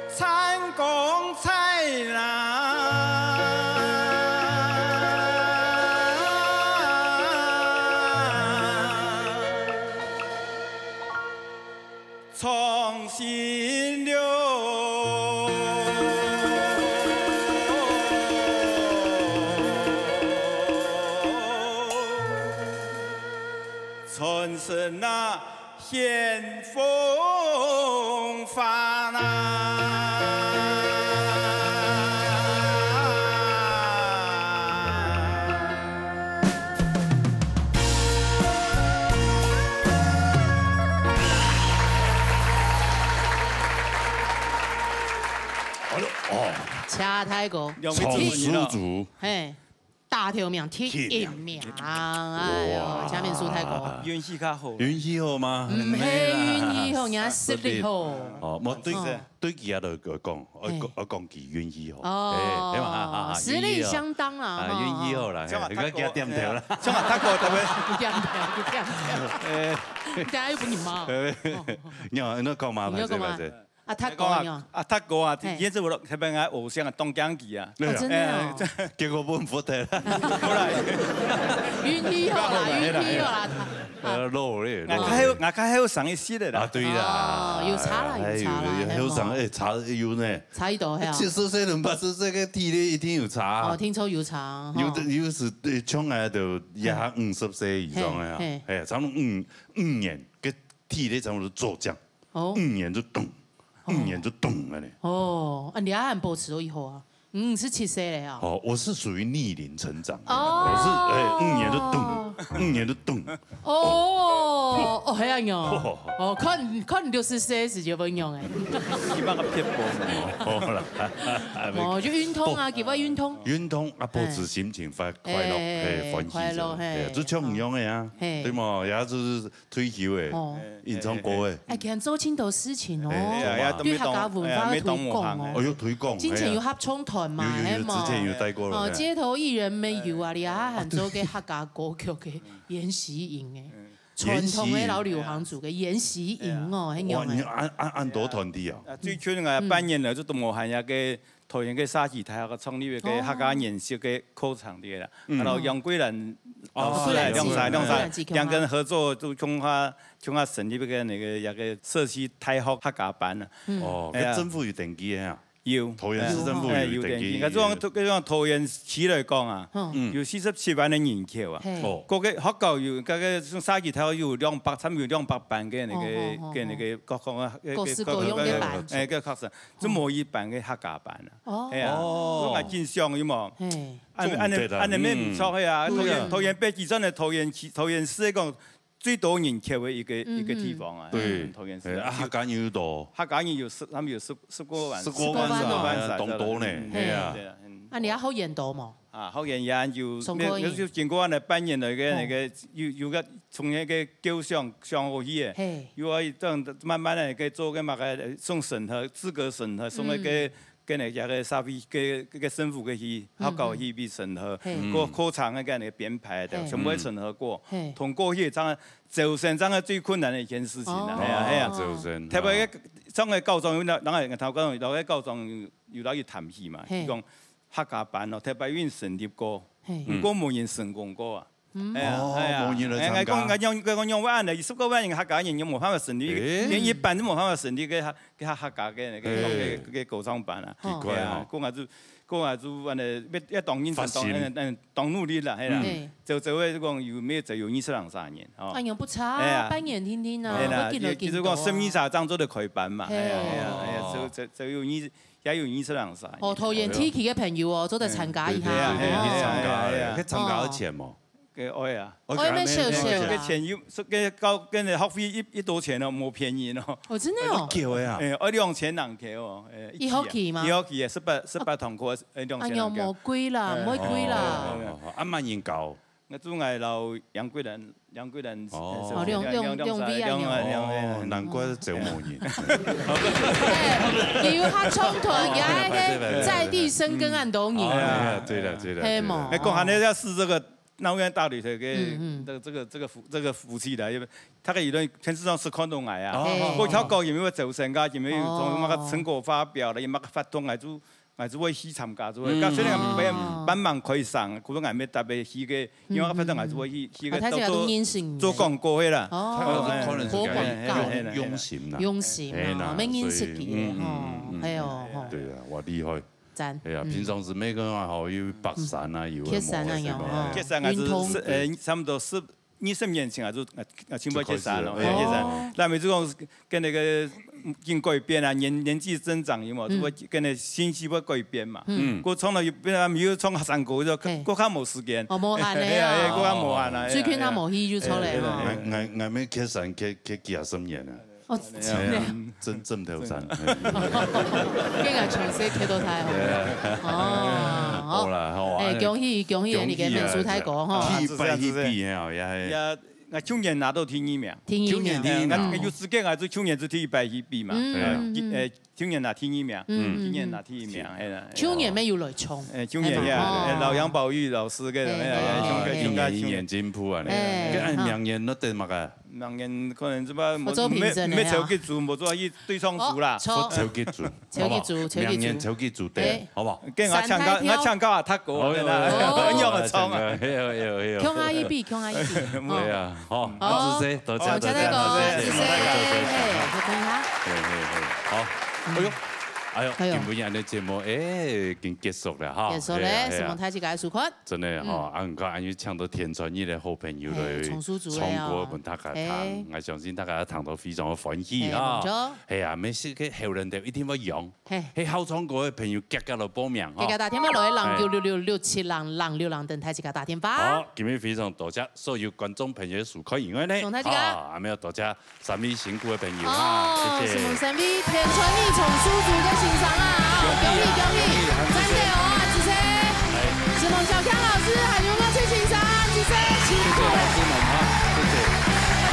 参公差啦，创新了，传承啊！ 现风华呐。哦，謝大哥。兩位主持人啊。从苏竹。嘿。 大头名第一名，哎呦，哇。下面苏大哥。运气较好。运气好吗？毋係运气好，人家实力好。哦，我对，哦。对佢个来讲，我讲，哎。我讲佢运气好。哦，哎，对嘛，哈，哈，哈，实力相当啦，运气好。哈。啊，运气好啦，像啊，嘿，你看佢点头啦。像啊，大哥，大哥。点头，点头。哎。人家又不礼貌。哎。哦。你好，你好，讲嘛，你好，讲嘛。拍手，拍手。 啊，大哥啊，你哦。啊，大哥啊，嘿。今日我特别来偶像啊，当讲佢啊。哦，真的哦。哎，这结果分不得了。好啦。运气好啦，运气好啦，他，呃，啊。老了，我还有，老了。我还有上一息的啦。啊，对啦。哦，有差啦，有差啦，哎，有，有，嘿，有上，哎，差有呢。差一多，嘿哦。七十岁、八十岁个体力一定有差啊。哦，听说有差，有的，吼。有是，呃，像啊，都也五十岁以上的啊。嘿，嘿。哎，差不多五，五年，个体力差不多做这样。 哦。五年就动，哦。五年就动了呢。哦，啊，你还很保持到以后啊？嗯，是七岁了啊。哦，我是属于逆龄成长的，哦。我是，哎，五年就动，五年就动。哦，哦，还要有。哦。哦，看，看你六十岁时就不用哎。你那个偏锋。哦，好了。哦，就运动啊，给我运动。运动啊，保持心情快，快乐，哎，嘿，欢喜快乐，着，嘿，哎，就像一样的啊，嘿。对吗？也就是 退休诶，哦。演唱歌诶。哎，佢做真多事情哦，哎，哎，哎，對客家文化推廣哦。哎，有推廣，進前有合唱團嘛，有，有，有，係無？之前有帶過了，哦，哎。街頭藝人乜有啊，你還喊做个客家歌曲个研習營誒，嗯。傳統个摎流行族个研習營哦，研習營。係樣誒。哇，你恁，恁，恁多團體啊？啊，最近啊，嗯。半年了，就都無閒呀，个 桃園个社區大學个創立一個客家研習个課程个啦，嗯。然後楊貴蘭老師啊，哦，楊師啊，楊師啊，楊師啊，楊貴蘭自己兩個人合作，就共下，共下成立一個那個，一個社區大學客家班啊。嗯。哦，哎呀。該政府有登記个啊？有。桃園市政府有登記。哎，有登記。該種，該種桃園市來講啊，嗯。有四十七萬个人口啊。嘿。哦。各個學校有，該個社區大學有兩百，差不多有兩百班个那個，哦，哦，哦，个那個各項啊，各式各樣个班。哎，个課程。 就無一般个客家班啊。哦。係啊，哦。我嘛真想，有無？嘿。恁，恁呢，重點啊，恁呢乜毋錯，嗯。係啊，桃園，對啊。桃園北基層个桃園市，桃園市係講最多人口个一個，嗯哼。一個地方啊。對。桃園市。哎，啊，客家人有多？客家人有十，他們有十，十過萬。十過萬啊，十過萬啊。當多呢，嗯，係啊。對啊，嗯。啊，你愛好遠多無？ 啊，好遠也有，上課个，就經過恁呢半年來个，哦。那個，有，有个從那個構想想好去个，嘿。又愛這樣慢慢个去做个嘛个，送審核，資格審核，送那個，嗯。跟那個社會个，个政府个去，嗯，學校去被審核，嘿。過課程个跟那個編排个，嘿。全部都審核過，嘿。通過去，這樣，招生這樣个最困難个一件事情啦，哦。係啊，係啊。哦，招生。特別个，哦。上个校長，有那，當然，頭先有个校長有，有來去談起嘛，嘿。佢講， 客家班哦，特別有人成立過，嘿。毋過無人成功過啊。嗯。哎呀，哦，哎呀，無人來參加。哎，𠊎講，𠊎講，𠊎講，仰會恁呢？十過萬人客家人，又無辦法成立，欸。連一班都無辦法成立个客，个客家个那個，嘿。个，个高中班啊。奇怪哦。哎呀，講下就，講下就，恁呢，要，要當認真，發心。當，嗯，嗯，當努力啦，係啦。嗯。嘿。就，就會講有，沒有，就有二十零三年，哦。哎呀，不差啊，哎呀。半年定定啊，哎啦，不緊就緊多啊。就，就是講，生意社長做得開班嘛，嘿。哎呀，哎呀，哎呀，就，就，就有二 也有二十零歲。哦，桃園地區个朋友哦，做得參加一下。對啊，對啊，哦。去參加个，哎呀，哎呀。去參加个錢無？个愛啊。哦，愛咩少少啦。个錢又，个交，个學費一，一多錢哦，無便宜哦。哦，真的哦。愛幾多啊？哎，愛兩千零箍哦，哎，一學期嘛。一學期啊，十八，十八堂課，哎，兩千零箍。哎喲，無貴啦，哎。毋會貴啦。哦，哦，哦，啊，慢慢教。 𠊎做𠊎摎楊貴蘭，楊貴蘭，哦。呃，哦，兩，兩，兩，兩位啊，兩，兩，兩位啊。哦，難怪招無人。哎，佢有合唱團，佢還在地生根恁多年。哦，哎呀，對了，對了，係無？對了。哎，講下呢，要試這個鬧熱大擂台个，嗯，嗯。這個，這個，這個夫，這個夫妻啦，因為大家有人電視上係看到𠊎啊，哦。嘿。𠊎頭過有無有走神啊，有無有從麼个成果發表了，有麼个活動，𠊎就，𠊎就會去參加，就會。嗯。該雖然𠊎幫忙開聲，可是𠊎無特別去个，因為反正𠊎就會去，去个啊，大家都認識你。做廣告个啦。哦。大家都可能是該个用，嘿，嘿，嘿，嘿。用心啦。用心啦，嘿啦，無認識佢个，所以，嗯，吼，嗯，嗯，嗯。哎喲，吼。對啊，哇，厲害。讚。哎呀，嗯。平常時每個人吼，有爬山啊，有的缺山啊，沒的，有，吼。缺山啊，運動。係，係，呃，差不多十，二十年前啊，就，呃，呃，全部缺山咯，就開始了。哎，缺山。哦。該每次講跟那個，嗯，經過一遍啊，年，年紀增長，有無？嗯。就會跟那心緒會改變嘛。嗯。嗯。𠊎從來有，本來有從山歌，就嘿。過較無時間。哦，無閒了啊。哎呀，哎，過較無閒啊，最近較無去就出來哎，哎，吼。哎。𠊎，𠊎，𠊎乜缺山，缺，缺幾啊十年啊。 哦，哎呀，真的。真，真頭疼。該个從細看到大哦。對啊。哦，好啦，好啊，哎，恭喜，恭喜你个民宿大哥，吼。第一擺去比，嘿，也係。也，𠊎舊年拿到第二名。第二名。舊年第一名。哎，𠊎，𠊎有資格，𠊎就舊年就第一擺去比嘛。嗯，哎呀。嗯，嗯。哎，舊年拿第二名，嗯，今年拿第一名，哎呀。舊年乜有來衝。哎，舊年呀，哎嘛，哦。哎，老楊寶玉老師个，哎，哎，哎，哎，哎，哎。一年一年進步啊，哎，該按明年都得麼个？ 明年可能這擺無，無做評審个啊。無，無超級組，無做去對上組啦。哦，錯。無超級組，超級組，好不好？超級組。明年超級組得，哎。好不好？跟𠊎請教，山台跳。𠊎請教啊，他國的啦，哦，哦，哦，一樣的衝啊。哎，哎，哎，哎。共下一比，共下一比。對啊，好，好。啊，子細，多謝，哦，多謝，多謝，多謝，多謝，多謝。嘿，就等一下。嘿，嘿，嘿，好。哎喲，哎喲，哎喲。今晡日个節目，哎，已經結束了哈。結束了，哎呀，哎呀。承蒙大家个收看。 真的吼，嗯。啊，毋過恁樣請到天穿日个好朋友來，嘿，重塑組个哦。唱歌分大家聽，嘿。𠊎相信大家聽到非常个歡喜哈。嘿，無錯。係啊，每次个後人都一定會用。嘿。係好唱歌个朋友，遽遽來報名哈。遽遽打電話來，零九六六六七零零六零，等待自家打電話。好，今日非常多謝所有觀眾朋友个收看，因為呢，同大家。啊，還有多謝 三位辛苦个朋友哈，哦，謝謝。承蒙三位天穿日重塑組个先生啊，恭喜恭喜，讚个哦，啊，子細。哎。承蒙小強老師，還有我這先生，子細，辛苦了。承蒙哈，謝謝。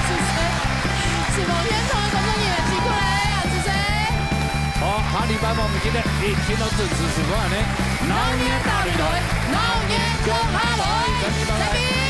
子細，承蒙現場个工作人員，辛苦了，啊，子細。好，下禮拜我們今天一定要準時收看呢。鬧熱大擂台，鬧熱共下來，三位